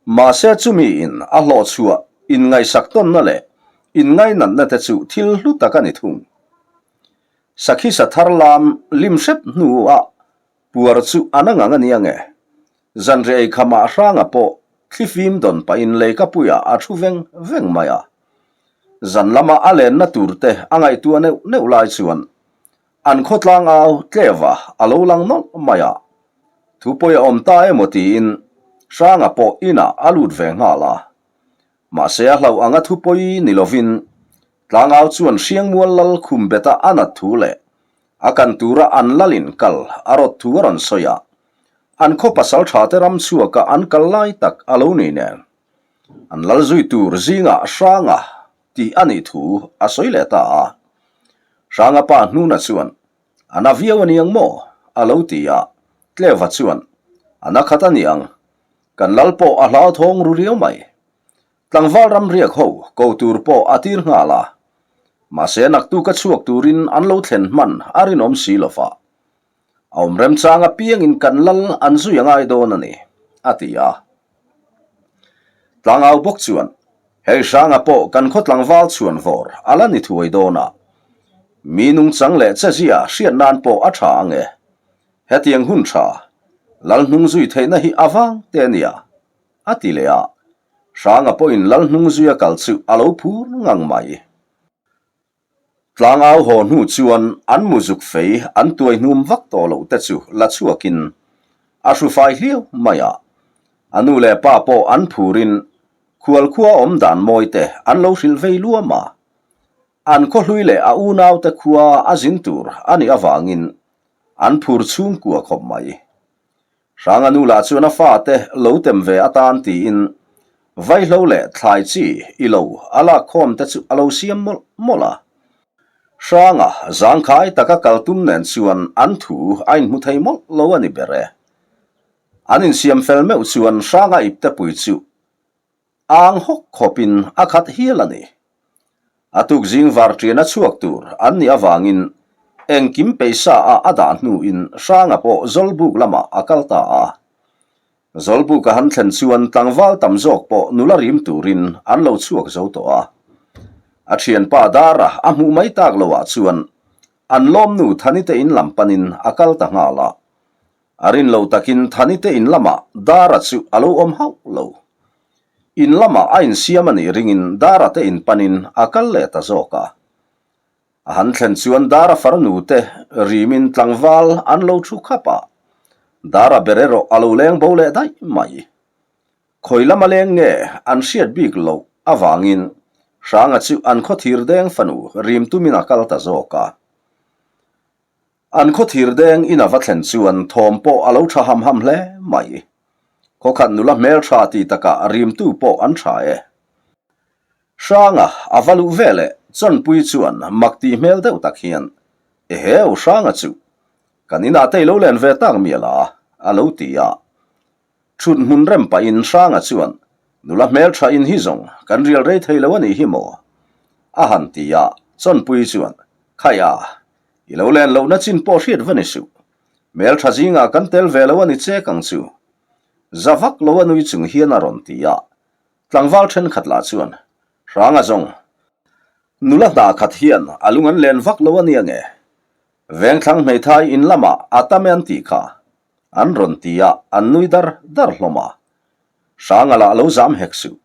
Mahse chumi in a hlawh chhuah inngaihsak tawnna leh inngainatna te chu thil hlu tak a ni thung. Sakhisa thar lam lim hrep hnuah Puar chu a na ngang a nia nge? Zanriah ei khamah Hranga pawh thlifim dawn pahin leikapuiah a thu veng veng mai a. Zan lama a lenna tur te a ngaihtuah neuh neuh lai chuan an khawtlang au tleva a lo lang nawlh mai a. Thupawi a awm ta emaw tiin Hranga pawh inah a lut ve nghal a. Mahse a hlauh anga thupawi ni lovin Tlangau chuan Hriangmual lal khum beta a nat thu leh a kan tura an lalin kal a rawt thu a rawn sawi a, an khaw pasal tha te ram chhuaka an kal lai tak a lo ni nen an lal zui tur zingah Hranga tih a nih thu a sawi leh ta a. Hranga pa Hnuna chuan, A na viau a ni ang maw? a lo ti a, Tleva chuan, A na khat a ni ang, kan lal pawh a hlauthawng ru riau mai. Tlangval ram riak ho ko tur pawh a tir nghal a, mahse naktuk a chhuak turin an lo thlen hman a rinawm si lo va. A awm remchang apiangin kan lal an zui a ngai dawn a ni, a ti a. Tlangau bawk chuan, Hei hranga pawh kan khaw tlangval chhuan vawr a la ni thuai dawn a, mi nungchang leh chezia hriat nan pawh a tha ang e. Hetiang hun tha, lal hnung zui theihna hi a vang te a nia, a ti leh a. Hranga pawhin lal hnung zuia kal chu a lo phur ngang mai. Tlangau haw hnu chuan an muzuk fei an tuai hnum vak tawh loh te chu la chhuakin a hru fai hliau mai a. A nu leh pa pawh an phurin khualkhua awm dan mawi te an lo hrilh vei luam a. An khawhlui leh a unaute khua a zin tur a nih avangin an phur chhungkua khawp mai. Hranga nu lah chuan a fate lo tem ve atan tiin vaihlo leh thlai chi i lo a lak khawm te chu a lo siam mawlh mawlh a. Hranga zangkhai taka kal tum nen chuan an thu a inhmu thei mawlh lo a ni ber e. An insiam fel meuh chuan Hranga iptepui chu Ang hawk khawpin a khat hial a ni. A tuk zing var ṭian a chhuak tur an nih avangin engkim peisa a a dah hnuin Hranga pawh Zawlbuk lamah a kal ta a. Zawlbuk a han thlen chuan tlangval tam zawk pawh nula rim turin an lo chhuak zo tawh a. A ṭhianpa Dara a hmuh mai tak loah chuan an lawmnu Thanite in lam panin a kal ta nghal a. A rin lo takin Thanite in lamah Dara chu a lo awm hauh lo. In lamah a insiam a nih ringin Dara te in panin a kal leh ta zawk a. A han thlen chuan Dara farnu te rimin tlangval an lo thu khap a, Dara ber erawh a lo leng bo leh daih mai. Khawi lama leng nge an hriat bik loh avangin Hranga chu an khawthir deng fanu rim tumin a kal ta zawk a. An khaw thir deng in a va thlen chuan thawm pawh a lo tha ham ham hle mai. Khaw khat nula hmel tha ti takah rimtu pawh an tha e. Hranga a va luh ve leh Chawnpui chuan mak tih hmel deuh tak hian, Eheu Hranga chu, kan inah te i lo len ve tak mial a, a lo ti a. Thut hmun rem pahin Hranga chuan, Nula hmel tha in hi zawng kan rial rei thei lo a nih hi maw? a han ti a, Chawnpui chuan, Khai a, i lo len lohna chin pawh hriat va ni suh. Hmeltha zingah kan tel ve lo a ni chek ang chu. Za vak lo a nui chung hian a rawn ti a. Tlangval thenkhat lah chuan, Hranga zawng, nula hna khat hian a lung an len vak lo a nia nge? Vengthlang hmeithai in lamah a tam e an tih kha. An rawn ti a, an nui dar dar hlawm a. Hranga lah lo zam hek suh.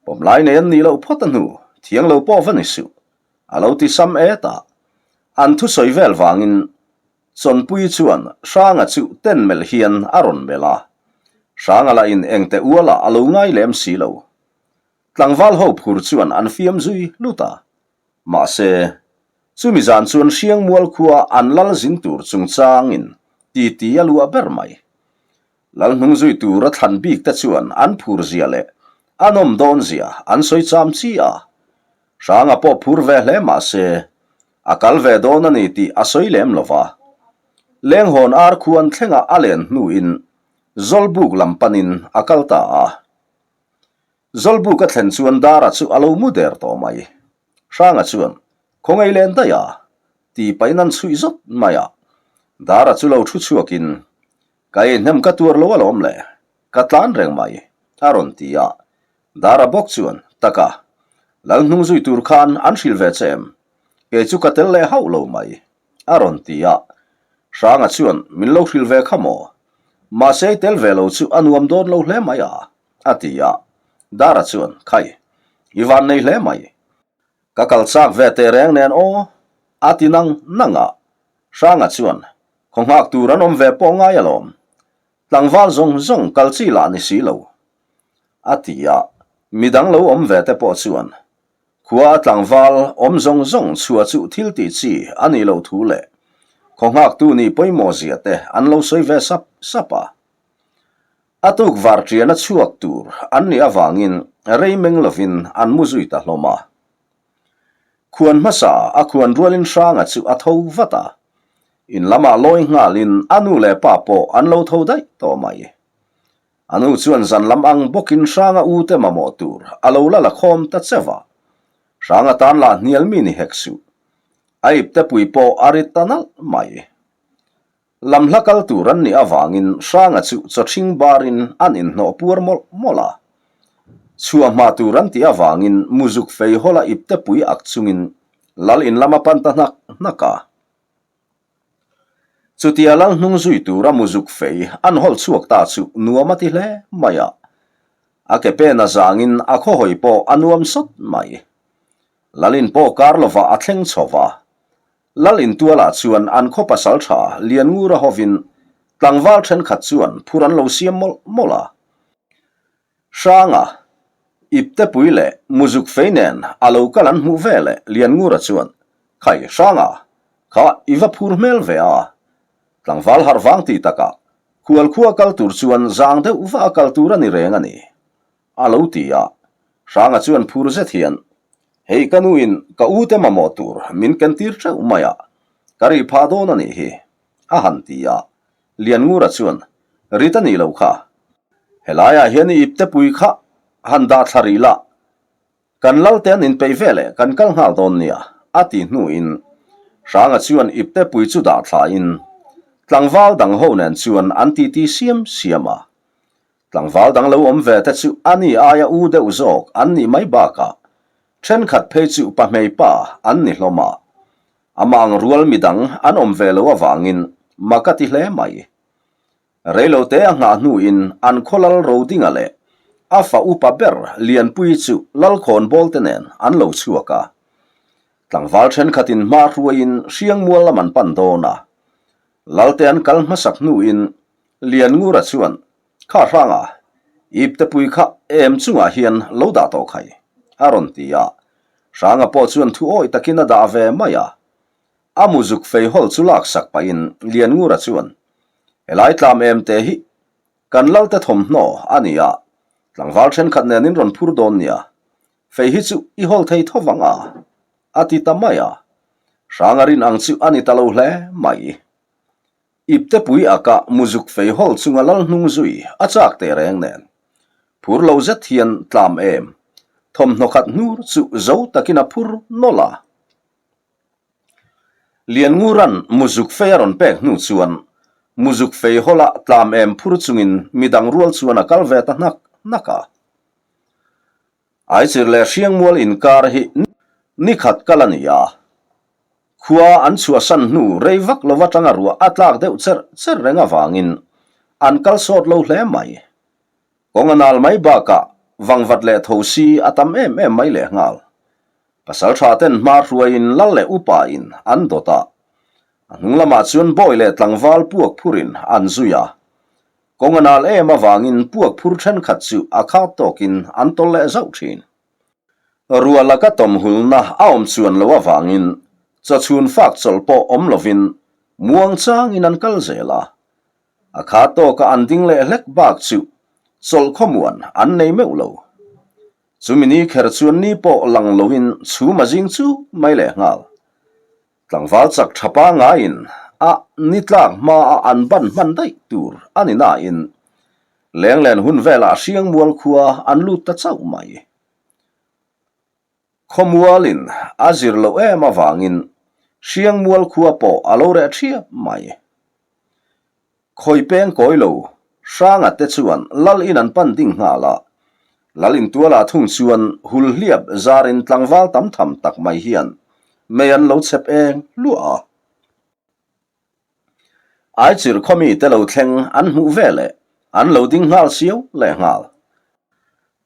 Pawmlai nei an nih loh phawt a hnu, thiang lo pawh va ni suh. A lo ti sam et a. An thusawi vel vangin Chawnpui chuan Hranga chu ten melh hian a rawn melh a. Hranga lah in engte ualah a lo ngai lem si lo. Tlangval ho phur chuan an fiam zui hlut a. Mahse, chumi zan chuan Hriangmual khua an lal zin tur chungchangin titi a luah ber mai. Lal hnung zui tura thlan bik te chuan an phur zia leh a nawm dawn zia an sawi cham chi a. Hranga pawh phur ve hle mah se, a kal ve dawn a ni tih a sawi lem lo va. Lenghawn ar khuan thlenga a len hnuin Zawlbuk lam panin a kal ta a. Zawlbuk a thlen chuan Dara chu a lo mu der tawh mai. Hranga chuan, Khawngaih len daih a? ti pahin an chhuih zawt mai a. Dara chu lo thu chhuakin, Ka ei hnem ka tuar lo alawm le, ka tlan reng mai, a rawn ti a. Dara bawk chuan, Taka, lal hnung zui tur khan an hrilh ve che em? Kei chu ka tel leh hauh lo mai, a rawn ti a. Hranga chuan, Min lo hrilh ve kha maw? Mahse i tel ve lo chu a nuam dawn lo hle mai a, a ti a. Dara chuan, Khai, i van nei hle mai. Ka kal chak ve teh reng nen aw, a ti nang nang a. Hranga chuan, Khaw nghak tur an awm ve pawh ngai alawm. Tlangval zawng zawng kal chi lah ni si lo. A ti a, midang lo awm ve te pawh chuan khua a tlangval awm zawng zawng chhuah chu thil tih chi a nih loh thu leh khaw nghaktu nih pawimawh zia te an lo sawi ve sap sap a. A tuk var ṭiana chhuak tur an nih avangin rei meng lovin an mu zui ta hlawm a. Khuan hmasa a khuan rualin Hranga chu a tho vat a, in lamah lawi nghalin a nu leh pa pawh an lo tho daih tawh mai. A nu chuan zan lam ang bawkin Hranga u te mamawh tur a lo la la khawm ta cheuh a, Hranga tan lah hnial mi ni hek suh. A ipte pui pawh a rit ta nalh mai. Lam hla kal tur an nih avangin Hranga chu chawthing barin an inhnawh puar mawlh mawlh a. Chhuah hma tur an tih avangin muzuk fei hawla ipte pui ak chungin lal in lam a pan ta hnak hnak a. Chutia lal hnung zui tura muzuk fei an hawlh chhuak ta chu nuam a ti hle mai a. A ke pen a zangin a khawhawi pawh a nuam sawt mai. Lal in pawh kar lovah a thleng chho va. Lal intualah chuan an khaw pasal tha Lianngura hovin tlangval thenkhat chuan phur an lo siam mawlh mawlh a. Hranga, Iptepui leh Muzuk fei nen a lo kal an hmuh ve leh Lianngura chuan, Khai Hranga, kha i va phur hmel ve a. Tlangval harh vang ti takah khualkhua kal tur chuan zang deuh va a kal tur a ni reng a ni. A lo ti a, Hranga chuan phur zet hian, Hei ka nuin ka u te mamawh tur min ken tir teuh mai a, ka rih phah dawn a nih hi, a han ti a. Lianngura chuan, Rit a nih loh kha. Helaiah hian i iptepui kha han dah thla rih la, kan lal te an inpeih ve leh kan kal nghal dawn nia, a ti hnuin Hranga chuan iptepui chu dah thlain tlangval dang ho nen chuan an titi siam siam a. Tlangval dang lo awm ve te chu a ni aia u deuh zawk an nih mai bakah thenkhat phei chu pahmei pa an ni hlawm a, amah ang rual midang an awm ve lo avangin mak a ti hle mai. Reilote a nghah hnuin an khaw lal Rodinga leh a fa upa ber Lianpui chu Lalkhawnbawl te nen an lo chhuak a. Tlangval thenkhatin hma hruaiin Hriangmual lam an pan dawn a, Lalte an kal hmasak hnuin Lianngura chuan, Kha hranga, iptepui kha em chungah hian lo dah tawh khai, a rawn ti a. Hranga pawh chuan thu awih takin a dah ve mai a. A muzuk fei hawl chu laksak pahin Lianngura chuan, Helai tlam em te hi kan Lalte thawmhnaw a ni a, tlangval thenkhat nen in rawn phur dawn nia, fei hi chu i hawl thei tho vang a, a ti ta mai a. Hranga rin ang chu a ni ta lo hle mai. Iptepui aka muzuk fei hawl chunga lal hnung zui a chak teh reng nen. Phur lo zet hian tlam em. Thawmhnaw khat hnur chu zo takin a phur nawlh a. Lianngura'n muzuk fei a rawn pek hnu chuan. Muzuk fei hawla tlam em phur chungin midang rual chuan a kal ve ta hnak hnak a. Aichir leh Hriangmual inkar hi ni khat kal a ni a. Khua an chhuahsan hnu rei vak lo atanga ruah a tlak deuh cher cher reng avangin an kal sawt lo hle mai. Kawng a nal mai bakah vangvat leh thosi a tam em em mai lehnghal. Pasal tha ten hma hruaiin lal leh upa in an dawt a. A hnung lamah chuan bawi leh tlangval puak phurin an zui a. Kawng a nal em avangin puak phur thenkhat chu a khat tawkin an tawl leh zauh thin. Ruah laka tawmhulna a awm chuan lo avangin chawchhun fak chawlh pawh awm lovin muang changin an kal zel a. A khat tawka an ding leh hlek bak chu chawlh khawmuan an nei meuh lo. Chumi ni kher chuan ni pawh lang loin chhum a zing chu mai leh nghal. Tlangval chak tha pangaiin a ni tlak hma a an ban hman daih tur a ni nain Lenglen hun velah Hriangmual khua an lut ta chauh mai. Khawmualin a zir loh em avangin Hriangmual khua pawh a lo reh thiap mai. Khawi peng kawi lo, Hranga te chuan Lal in an pan ding nghal a. Lal in tualah thung chuan hul hliap zarin tlangval tam tham tak mai hian mei an lo chhep eng luah a. Aichir khawmi te lo thleng an hmuh veleh an lo ding nghal siau leh nghal.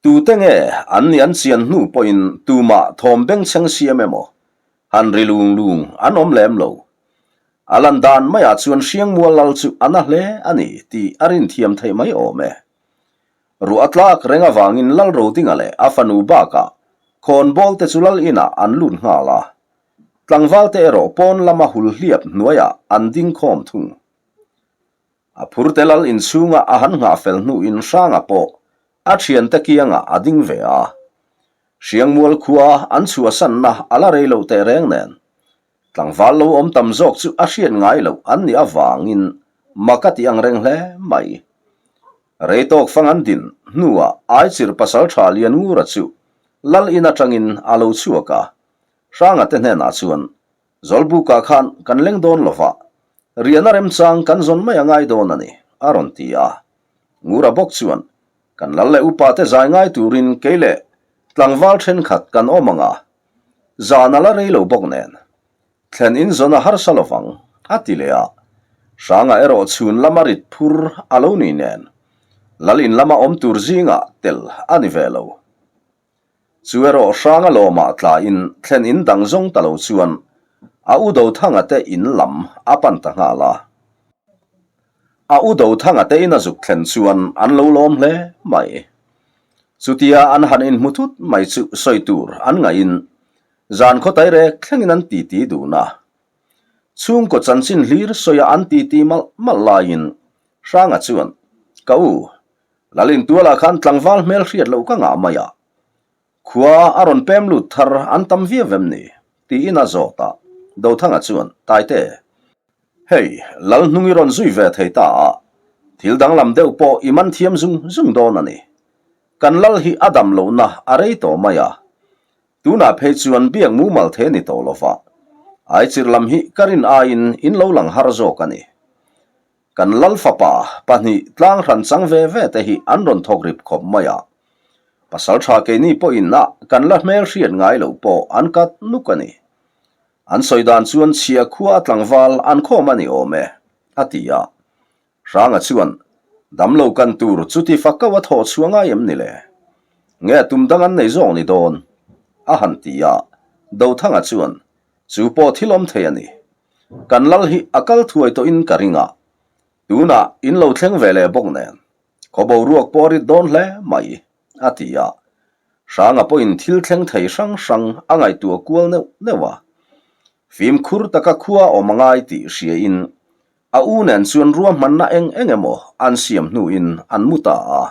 Tute nge an nih an chian hnu pawhin tumah thawm bengchheng siam emaw han ri lung lung an awm lem lo. A lan dan maiah chuan Hriangmual lal chu a na hle a ni tih a rin thiam theih mai awm e. Ruah a tlak reng avangin Lal Rodinga leh a fanu bakah khawnbawl te chu lal inah an lut nghal a. Tlangval te erawh pawn lama hul hliap hnuaiah an ding khawm thung. A phurte lal inchhunga a han nghah fel hnuin Hranga pawh a thiante kiangah a ding ve a. Hriangmual khua an chhuahsanna a la rei loh teh reng nen, tlangval lo awm tam zawk chu a hriat ngai loh an nih avangin mak a ti ang reng hle mai. Rei tawk fang an din hnuah Aichir pasaltha Lianngura chu lal in atangin a lo chhuak a, Hranga te hnenah chuan Zawlbukah khan kan leng dawn lo va, riahna remchang kan zawn mai a ngai dawn a ni, a rawn ti a. Ngura bawk chuan, Kan lal leh upa te zai ngai turin kei leh tlangval thenkhat kan awm ang a, zan a la rei lo bawk nen, thlen in zawn a harsa lo vang, a ti leh a. Hranga erawh chhun lama rit phur a lo ni nen, lal in lama awm tur zingah tel a ni ve lo. Chu erawh hranga lawmah tlaiin thlen in dang zawng ta lo chuan a u Dothanga te in lam a pan ta nghal a. A u Dothanga te in a zuk thlen chuan an lo lawm hle mai. Chutia an han inhmu thut mai chu sawi tur an ngaihin zan khaw tairek thlengin an titi dun a. Chhungkaw chanchin hlir sawia an titi malh malh laiin Hranga chuan, Ka u, Lalin tualah khan tlangval hmel hriat loh ka ngah mai a, khua a rawn pem lut thar an tam viau em ni? tiin a zawt a, Dothanga chuan, Taite, hei Lal hnung i rawn zui ve thei ta a, thil danglam deuh pawh i man thiam zung zung dawn a ni. Kan Lal hi a dam lohna a rei tawh mai a, tunah phei chuan biak mumal the ni tawh lova, Aichir lam hi ka rin aiin in lo lang har zawk a ni. Kan lal fapa pahnih tlang hran chang ve ve te hi an rawn thawk rip khawp mai a. Pasal tha keini pawhin a kan la hmel hriat ngai loh pawh an kat nuk a ni. An sawi dan chuan chhia khua a tlangval an khawm a ni awm e, a ti a. Hranga chuan, Damlo kan tur chuti fakau a thawh chhuah ngai em ni le? Nge tum dang an nei zawk ni dawn? a han ti a. Dothanga chuan, Chu pawh thil awm thei a ni. Kan lal hi a kal thuai tawhin ka ring a, tunah in lo thleng ve leh bawk nen, khaw boruak pawh a rit dawn hle mai, a ti a. Hranga pawhin thil thleng thei hrang hrang a ngaihtuah kual neuh neuh a. Fimkhur taka khua awm a ngai tih hriain a u nen chuan ruahmanna eng eng emaw an siam hnuin an mu ta a.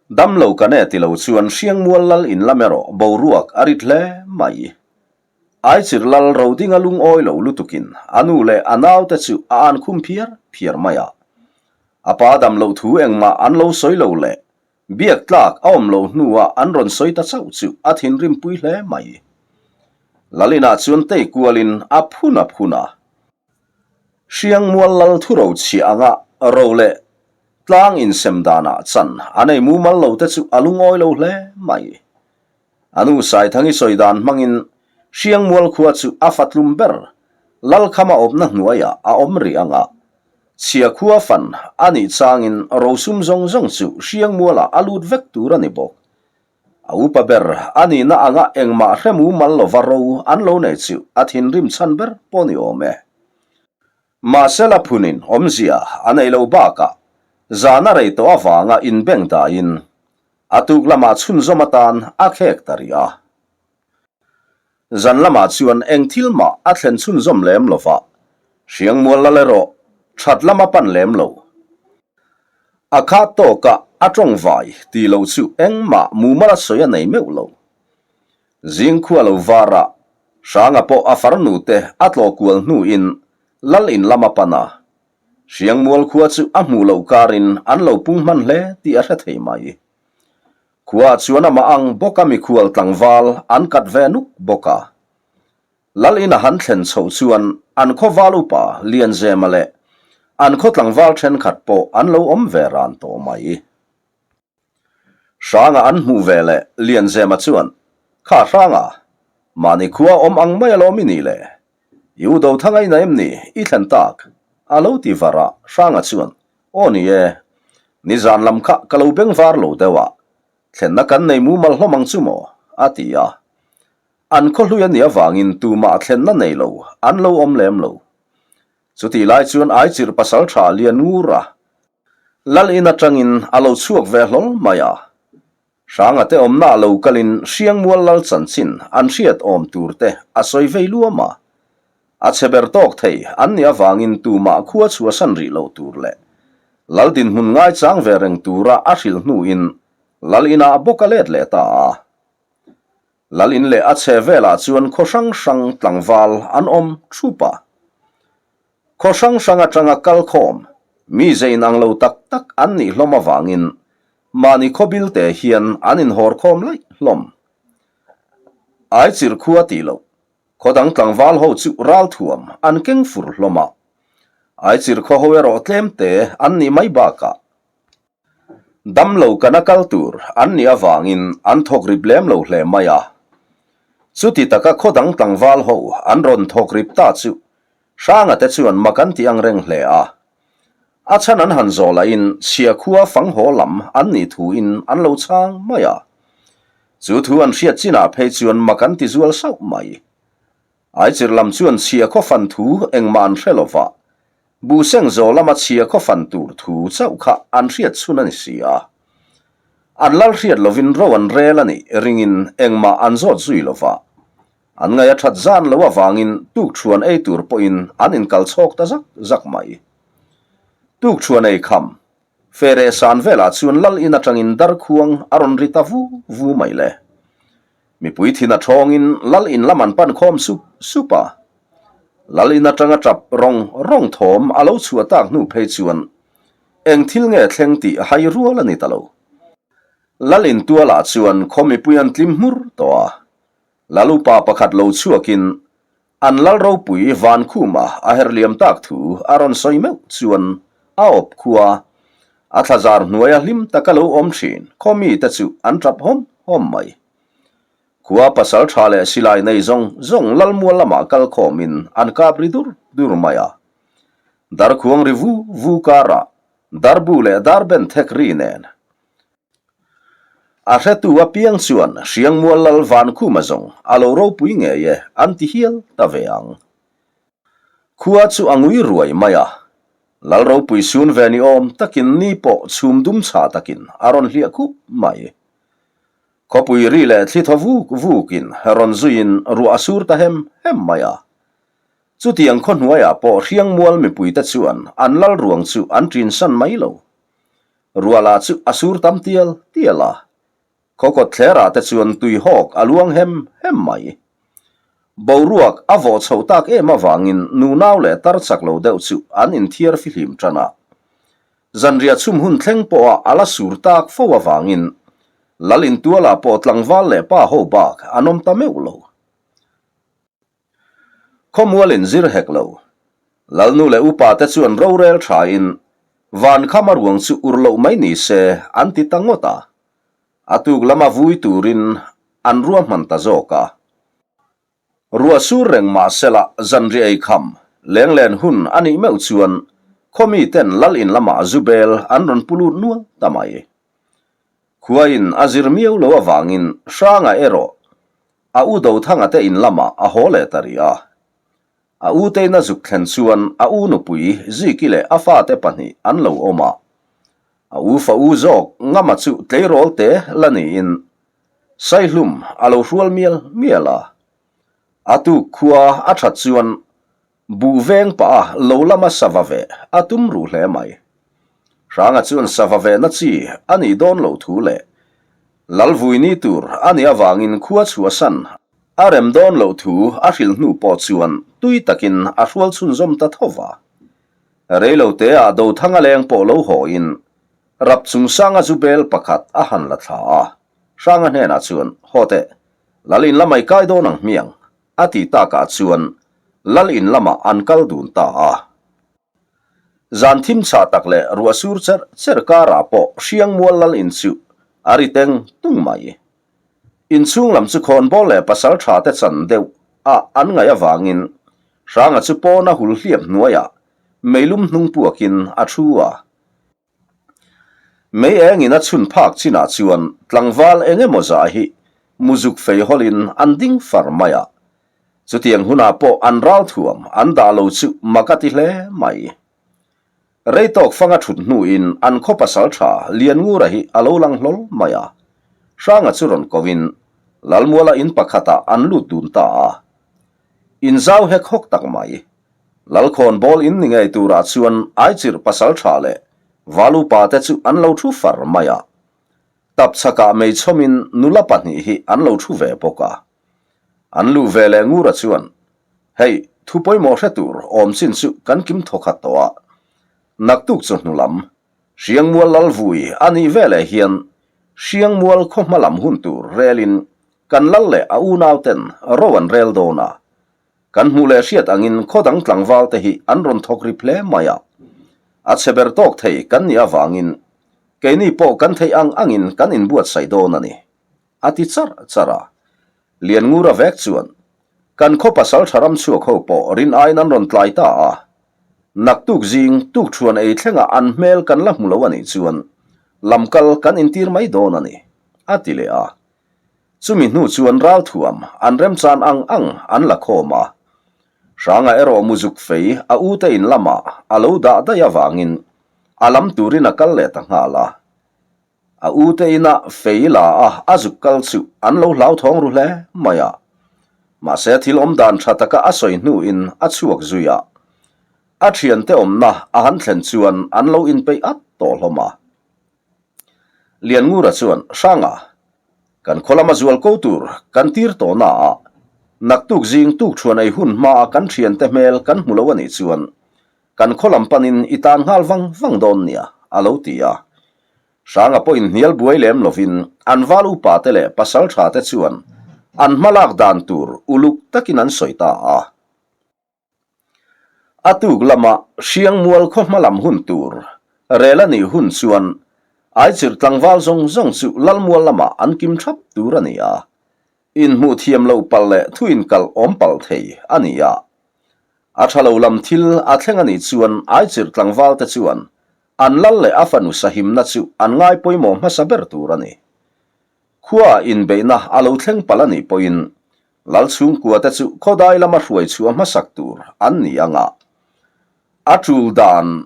Damlo kan e ti lo chuan Hriangmual lal in lam erawh boruak a rit hle mai. Aichir lal Rodinga lungawi lo lutukin a nu leh a naute chu a an khum phiar phiar mai a. A pa dam loh thu engmah an lo sawi lo leh biak tlak a awm loh hnuah an rawn sawi ta chauh chu a thinrim pui hle mai. Lal inah chuan tei kualin a phun a phun a. Hriangmual lal thuro chhiah anga ro leh tlang insem danah chan a nei mumal lo te chu a lungawi lo hle mai. A nu Saithangi sawi dan hmangin Hriangmual khua chu a fatlum ber Lalkhama awmna hnuaiah a awm rih anga chhia khua fan a nih changin rosum zawng zawng chu Hriangmualah a lut vek tur a ni bawk. A upa ber a nihna anga engmah hre mumal lova ro an lo nei chu a thinrim chhan ber pawh ni awm e. Mahse la phunin awmzia a nei lo bakah zan a rei tawh avanga inbeng daiin a tuk lamah chhunzawm atan a khek ta rih a. Zan lamah chuan eng thil mah a thlen chhunzawm lem lo va, Hriangmual lal erawh that lam a pan lem lo. A khat tawkah a tawng vai tih loh chu engmah mumal a sawi a nei meuh lo. Zingkhua lo varah Hranga pawh a farnu te a tlawh kual hnuin lal in lam a pan a. Hriangmual khua chu a hmuh loh karin an lo pung hman hle tih a hre thei mai. Khua chuan amah ang bawka mikhual tlangval an kat ve nuk bawk a. Lal ina han thlen chhoh chuan an khaw val upa Lianzema leh an khaw tlangval thenkhat pawh an lo awm ve ran tawh mai. Hranga an hmuh ve leh Lianzema chuan, Kha Hranga, mahni khua awm ang mai alawm i nih le? I u Dothanga ina em ni i thlen tak? A lo ti var a, Hranga chuan, Aw ni e, nizan lam kha ka lo beng var lo deuh a, thlenna kan nei mumal hlawm ang chu maw? a ti a. An khaw hlui a nih avangin tumah thlenna nei lo an lo awm lem lo. Chutih lai chuan Aichirh pasal tha lian ngur a, Lal in atangin a lo chhuak ve hlawl mai a. Hranga te awmna a lo kalin Hriangmual lal chanchin an hriat awm tur te a sawi vei luam a. A chhe ber tawk thei an nih avangin tumah khua chhuahsan rih loh tur leh lal dinhmun ngaichang ve reng tura a hrilh hnuin lal inah bawk a let leh ta a. Lal in leh a chhe velah chuan khaw hrang hrang tlangval an awm thup a. Khaw hrang hrang atanga kal khawm, mi ze inang lo tak tak an nih hlawm avangin mahni khaw bilte hian an inhawr khawm laih hlawm. Aichirh khua tih loh, khaw dang tlangval ho chu ralthuam an keng fur hlawm a. Aichirh khaw ho erawh tlemte an nih mai bakah Damlo kana kal tur an nih avangin an thawk rip lem lo hle mai a. Chuti taka khaw dang tlangval ho an rawn thawk rip ta chu Hranga te chuan mak an ti ang reng hle a. A chhan an han zawh lahin chhia khua fang haw lam an nih thuin an lo chhang mai a. Chu thu an hriat chinah phei chuan mak an ti zual sauh mai. Aichir lam chuan chhia khaw fan thu engmah an hre lo va, Buhseng zaw lama chhia khaw fan tur thu chauh kha an hriat chhun a ni si a. An lal hriat lovin ro an rel a nih ringin engmah an zawt zui lo va. An ngaih a that zan lo avangin tukṭhuan ei tur pawhin an inkal chhawk ta zak zak mai. Tukṭhuan ei kham, Fereh san velah chuan lal in atangin darkhuang a rawn ri ta vu vu mai le. Mipui thin a thawngin lal in lam an pan khawm sup sup a. Lal in atanga tap rawng rawng thawm a lo chhuah tak hnu phei chuan eng thil nge thleng tih hai rual a ni ta lo. Lal in tualah chuan khaw mipui an tlim hmur tawh a. Lal upa pakhat lo chhuakin An lal ropui Vankhuma a her liam tak thu a rawn sawi meuh chuan a awp khua a thlazar hnuaia hlim taka lo awm thin khaw mite chu an tap hawm hawm mai. Khua pasal tha leh silai nei zawng zawng lalmual lamah kal khawmin an kap ri dur dur mai a. Darkhuang ri vu vu karah darbu leh darben thek ri nen A hretu apiang chuan Hriangmual Lal Vankhuma zawng a lo ropui ngei e an ti hial ta ve ang. Khua chu a ngui ruai mai a, Lal ropui sun ve ni awm takin ni pawh chhum dum chha takin a rawn hliah khup mai. Khawpui ri leh thli thaw vuk vukin rawn zuiin ruah a sur ta hem hem mai a. Chutiang khaw hnuaiah pawh Hriangmual mipuite chuan an lal ruang chu an ṭinsan mai lo. Ruala chu a sur tam tial tial a, khawkawt thlerah te chuan tui hawk a luang hem hem mai. Boruak a vawh chhoh tak em avangin nunau leh tar chak lo deuh chu an inthiar fihlim tan a. Zanriah chhum hun thleng pawha a la sur tak fo avangin Lal intualah pawh tlangval leh pa ho bak an awm ta meuh lo. Khawmual in zir hek lo. Lalnu leh upa te chuan rorel thain Vankhama ruang chu ur loh mai ni se an ti ta ngawt a. A tuk lama vui turin an ruahman ta zawk a. Ruah sur reng mah sela zanriah ei kham lenglen hun a nih meuh chuan khaw miten lal in lamah zu bel an rawn pu lut nual ta mai. Khuain a zir miau lo avangin Hranga erawh a u Dothanga te in lamah a haw leh ta rih a. A u teina zuk thlen chuan a u nupui Ziki leh a fate pahnih an lo awm a. A u fa u zawk Ngama chu tleirawl te la niin Saihlum a lo hrual mial mial a. A tuk khua a that chuan buh veng pah a lo lama sava ve a tum ruh hle mai. Hranga chuan sava vehna chi a nih dawn loh thu leh Lalvui ni tur a nih avangin khua chhuahsan A rem dawn loh thu a hrilh hnu pawh chuan tui takin a hrual chhunzawm ta tho va. Reiloteah Dothanga leng pawh lo hawiin rap chungsanga zu bel pakhat a han la thla a, Hranga hnenah chuan, Haw teh, Lal in lamah i kai dawn ang hmiang, a ti takah chuan Lal in lamah an kal dun ta a. Zan thim chhah tak leh ruah sur cher cher karah pawh Hriangmual Lal in chu a ri teng tung mai. Inchhung lam chu khawnbawl leh pasal tha te chan deuh a an ngaih avangin Hranga chu pawna hul hliap hnuaiah meilum hnung puakin a thu a. Mei engin a chhun phak chinah chuan tlangval eng emaw zah hi muzuk fei hawlin an ding far mai a. Chutiang hunah pawh an ralthuam an dah lo chu mak a ti hle mai. Rei tawk fanga thut hnuin an khaw pasal tha Lianngura hi a lo lang hlawl mai a. Hranga chu rawn kovin Lalmuala in pakhatah an lut dun ta a. In zau hek hawk tak mai. Lalkhawn bawl in ni ngei turah chuan Aichirh pasal tha leh Valupa te chu an lo thu far mai a. Tapchhakah meichhawmin nula pahnih hi an lo thu ve bawk a. An luh ve leh Ngura chuan, Hei, thu pawimawh hre tur awm chin chu kan kim thawkhat tawh a. Naktuk chu hnu lam, Hriangmual Lalvui a nih veleh hian Hriangmual khaw hma lam hun tur relin kan lal leh a unauten ro an rel dawn a. Kan hmuh leh hriat angin khaw dang tlangval te hi an rawn thawk rip hle mai a. A chhe ber tawk thei kan nih avangin keini pawh kan theih ang angin kan inbuatsaih dawn a ni. A ti charh charh a. Lianngura vek chuan, Kan khaw pasal tha ram chhuak ho pawh rin aiin an rawn tlai ta a. Naktuk zing tukṭhuan ei thlengah an hmel kan la hmu lo a nih chuan lamkal kan intir mai dawn a ni, a ti leh a. Chumi hnu chuan ralthuam an remchan ang ang an la khawm a. Hranga erawh muzuk fei a ute in lamah a lo dah daih avangin a lam turin a kal leh ta nghal a. A ute ina fei la a a zuk kal chu an lo hlauthawng ru hle mai a. Mahse thil awm dan tha taka a sawi hnuin a chhuak zui a. A thiante awmna a han thlen chuan an lo inpeih at tawh hlawm a. Lianngura chuan, Hranga, kan khaw lama zual ko tur kan tir tawh na a, naktuk zing tukṭhuan ei hun hmaa kan thiante hmel kan hmu lo a nih chuan Kan khaw lam panin i tan nghal vang vang dawn nia, a lo ti a. Hranga pawhin hnial buai lem lovin an val upa te leh pasal tha te chuan an hma lak dan tur uluk takin an sawi ta a. A tuk lama Hriangmual khaw hma lam hun tur rel a nih hun chuan Aichirh tlangval zawng zawng chu Lalmual lamah an kim thap tur a ni a. Inhmuh thiam loh palh leh thu inkalh awm palh thei a ni a. A tha lo lam thil a thleng a nih chuan Aichirh tlangval te chuan an lal leh a fanu sahimna chu an ngai pawimawh hmasa ber tur a ni. Khuaah inbeihna a lo thleng palh a nih pawhin Lal chhungkua te chu khawdai lama hruai chhuah hmasak tur an ni ang a. A tul dan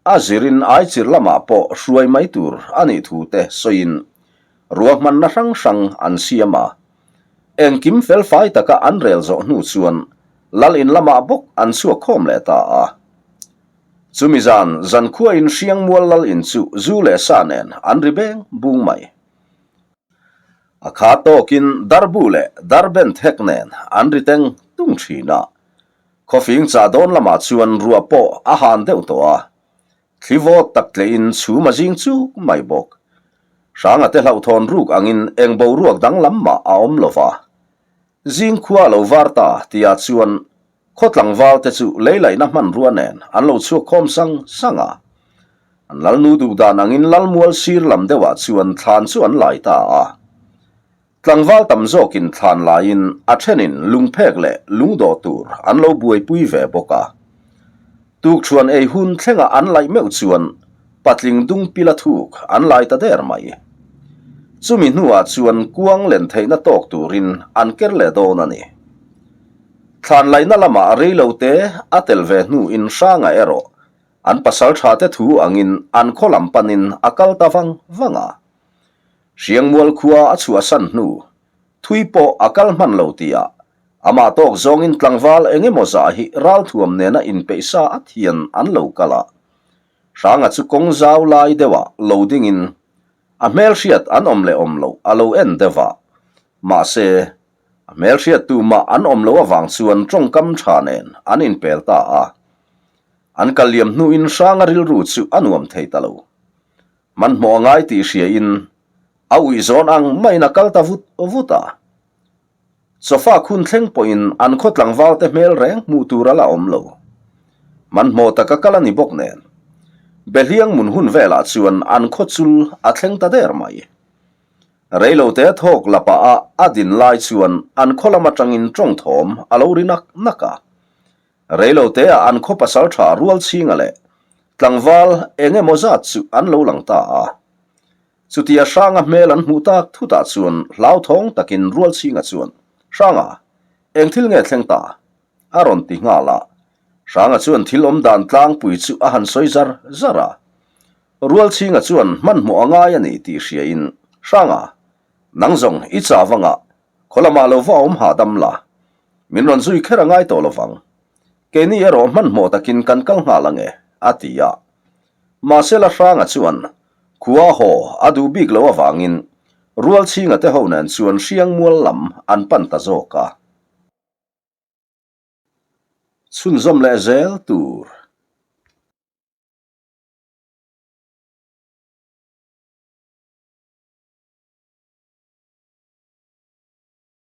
a zirin Aichir lamah pawh hruai mai tur a nih thu te sawiin ruahmanna hrang hrang an siam a. Engkim felfai taka an rel zawh hnu chuan Lal in lamah bawk an chhuak khawm leh ta a. Chumi zan zankhuain Hriangmual Lal in chu zu leh sa nen an ri beng bung mai. A kha tawkin darbu leh darben thek nen an ri teng tung thin a. Khawfing chah dawn lamah chuan ruah pawh a han deuh tawh a, thli vawt tak tleiin chhum a zing chuk mai bawk. Hranga te hlauhthawn ruk angin eng boruak danglam mah a awm lo va. Zing khua a lo var ta tihah chuan. Khaw tlangval te chu lei laihna hmanrua nen an lo chhuak khawm sang sang a. An lalnu duh dan angin lalmual sir lam deuhah chuan thlan chu an lai ta a. Tlangval tam zawkin thlan laiin a thenin lungphek leh lungdawh tur an lo buaipui ve bawk a. Tukṭhuan ei hun thlenga an laih meuh chuan patling dung pila thuk an lai ta der mai. Chumi hnuah chuan kuang len theihna tawk turin an ker leh dawn a ni. Thlan laihna lamah reilote a tel ve hnuin Hranga erawh an pasalṭhate thu angin an khaw lam panin a kal ta vang vang a. Hriangmual khua a chhuahsan hnu thui pawh a kal hman lo tihah amah tawk zawngin tlangval eng emaw zah hi ralthuam nena inpeih sa at hian an lo kal a. Hranga chu kawng zau lai deuhah lo dingin a hmelhriat an awm leh awm loh a lo en deuh a. Mahse, a hmelhriat tumah an awm loh avang chuan tawngkam tha nen an inpel ta a. An kal liam hnuin Hranga rilru chu a nuam thei ta lo. Hmanhmawh a ngai tih hriain a uih zawn ang maiin a kal ta vut vut a. Sofa khun thleng pawhin an khaw tlangval te hmel reng hmuh tur a la awm lo. Hmanhmawh taka kal a ni bawk nen. Behliang mun hun velah chuan an khaw chul a thleng ta der mai. Reilote thawk la pah a a din lai chuan an khaw lam atangin tawng thawm a lo ri nak nak a. Reiloteah an khaw pasal tha Rualchhinga leh tlangval eng emaw zat chu an lo lang ta a. Chutia Hranga hmel an hmuh tak thutah chuan hlauthawng takin Rualchhinga chuan, Hranga, eng thil nge thleng ta? a rawn ti nghal a. Hranga chuan thil awm dan tlangpui chu a han sawi zar zar a. Rualchhinga chuan hmanhmawh a ngai a ni tih hriain, Hranga, nang zawng i chah vangah khaw lamah lo va awm hahdam la, Min rawn zui kher a ngai tawh lovang. Keini erawh hmanhmawh takin kan kal nghal ang e, a ti a. Mahse la Hranga chuan khua haw a duh bik loh avangin Rualchhinga te ho nen chuan Hriangmual lam an pan ta zawk a. Chhunzawm leh zel tur.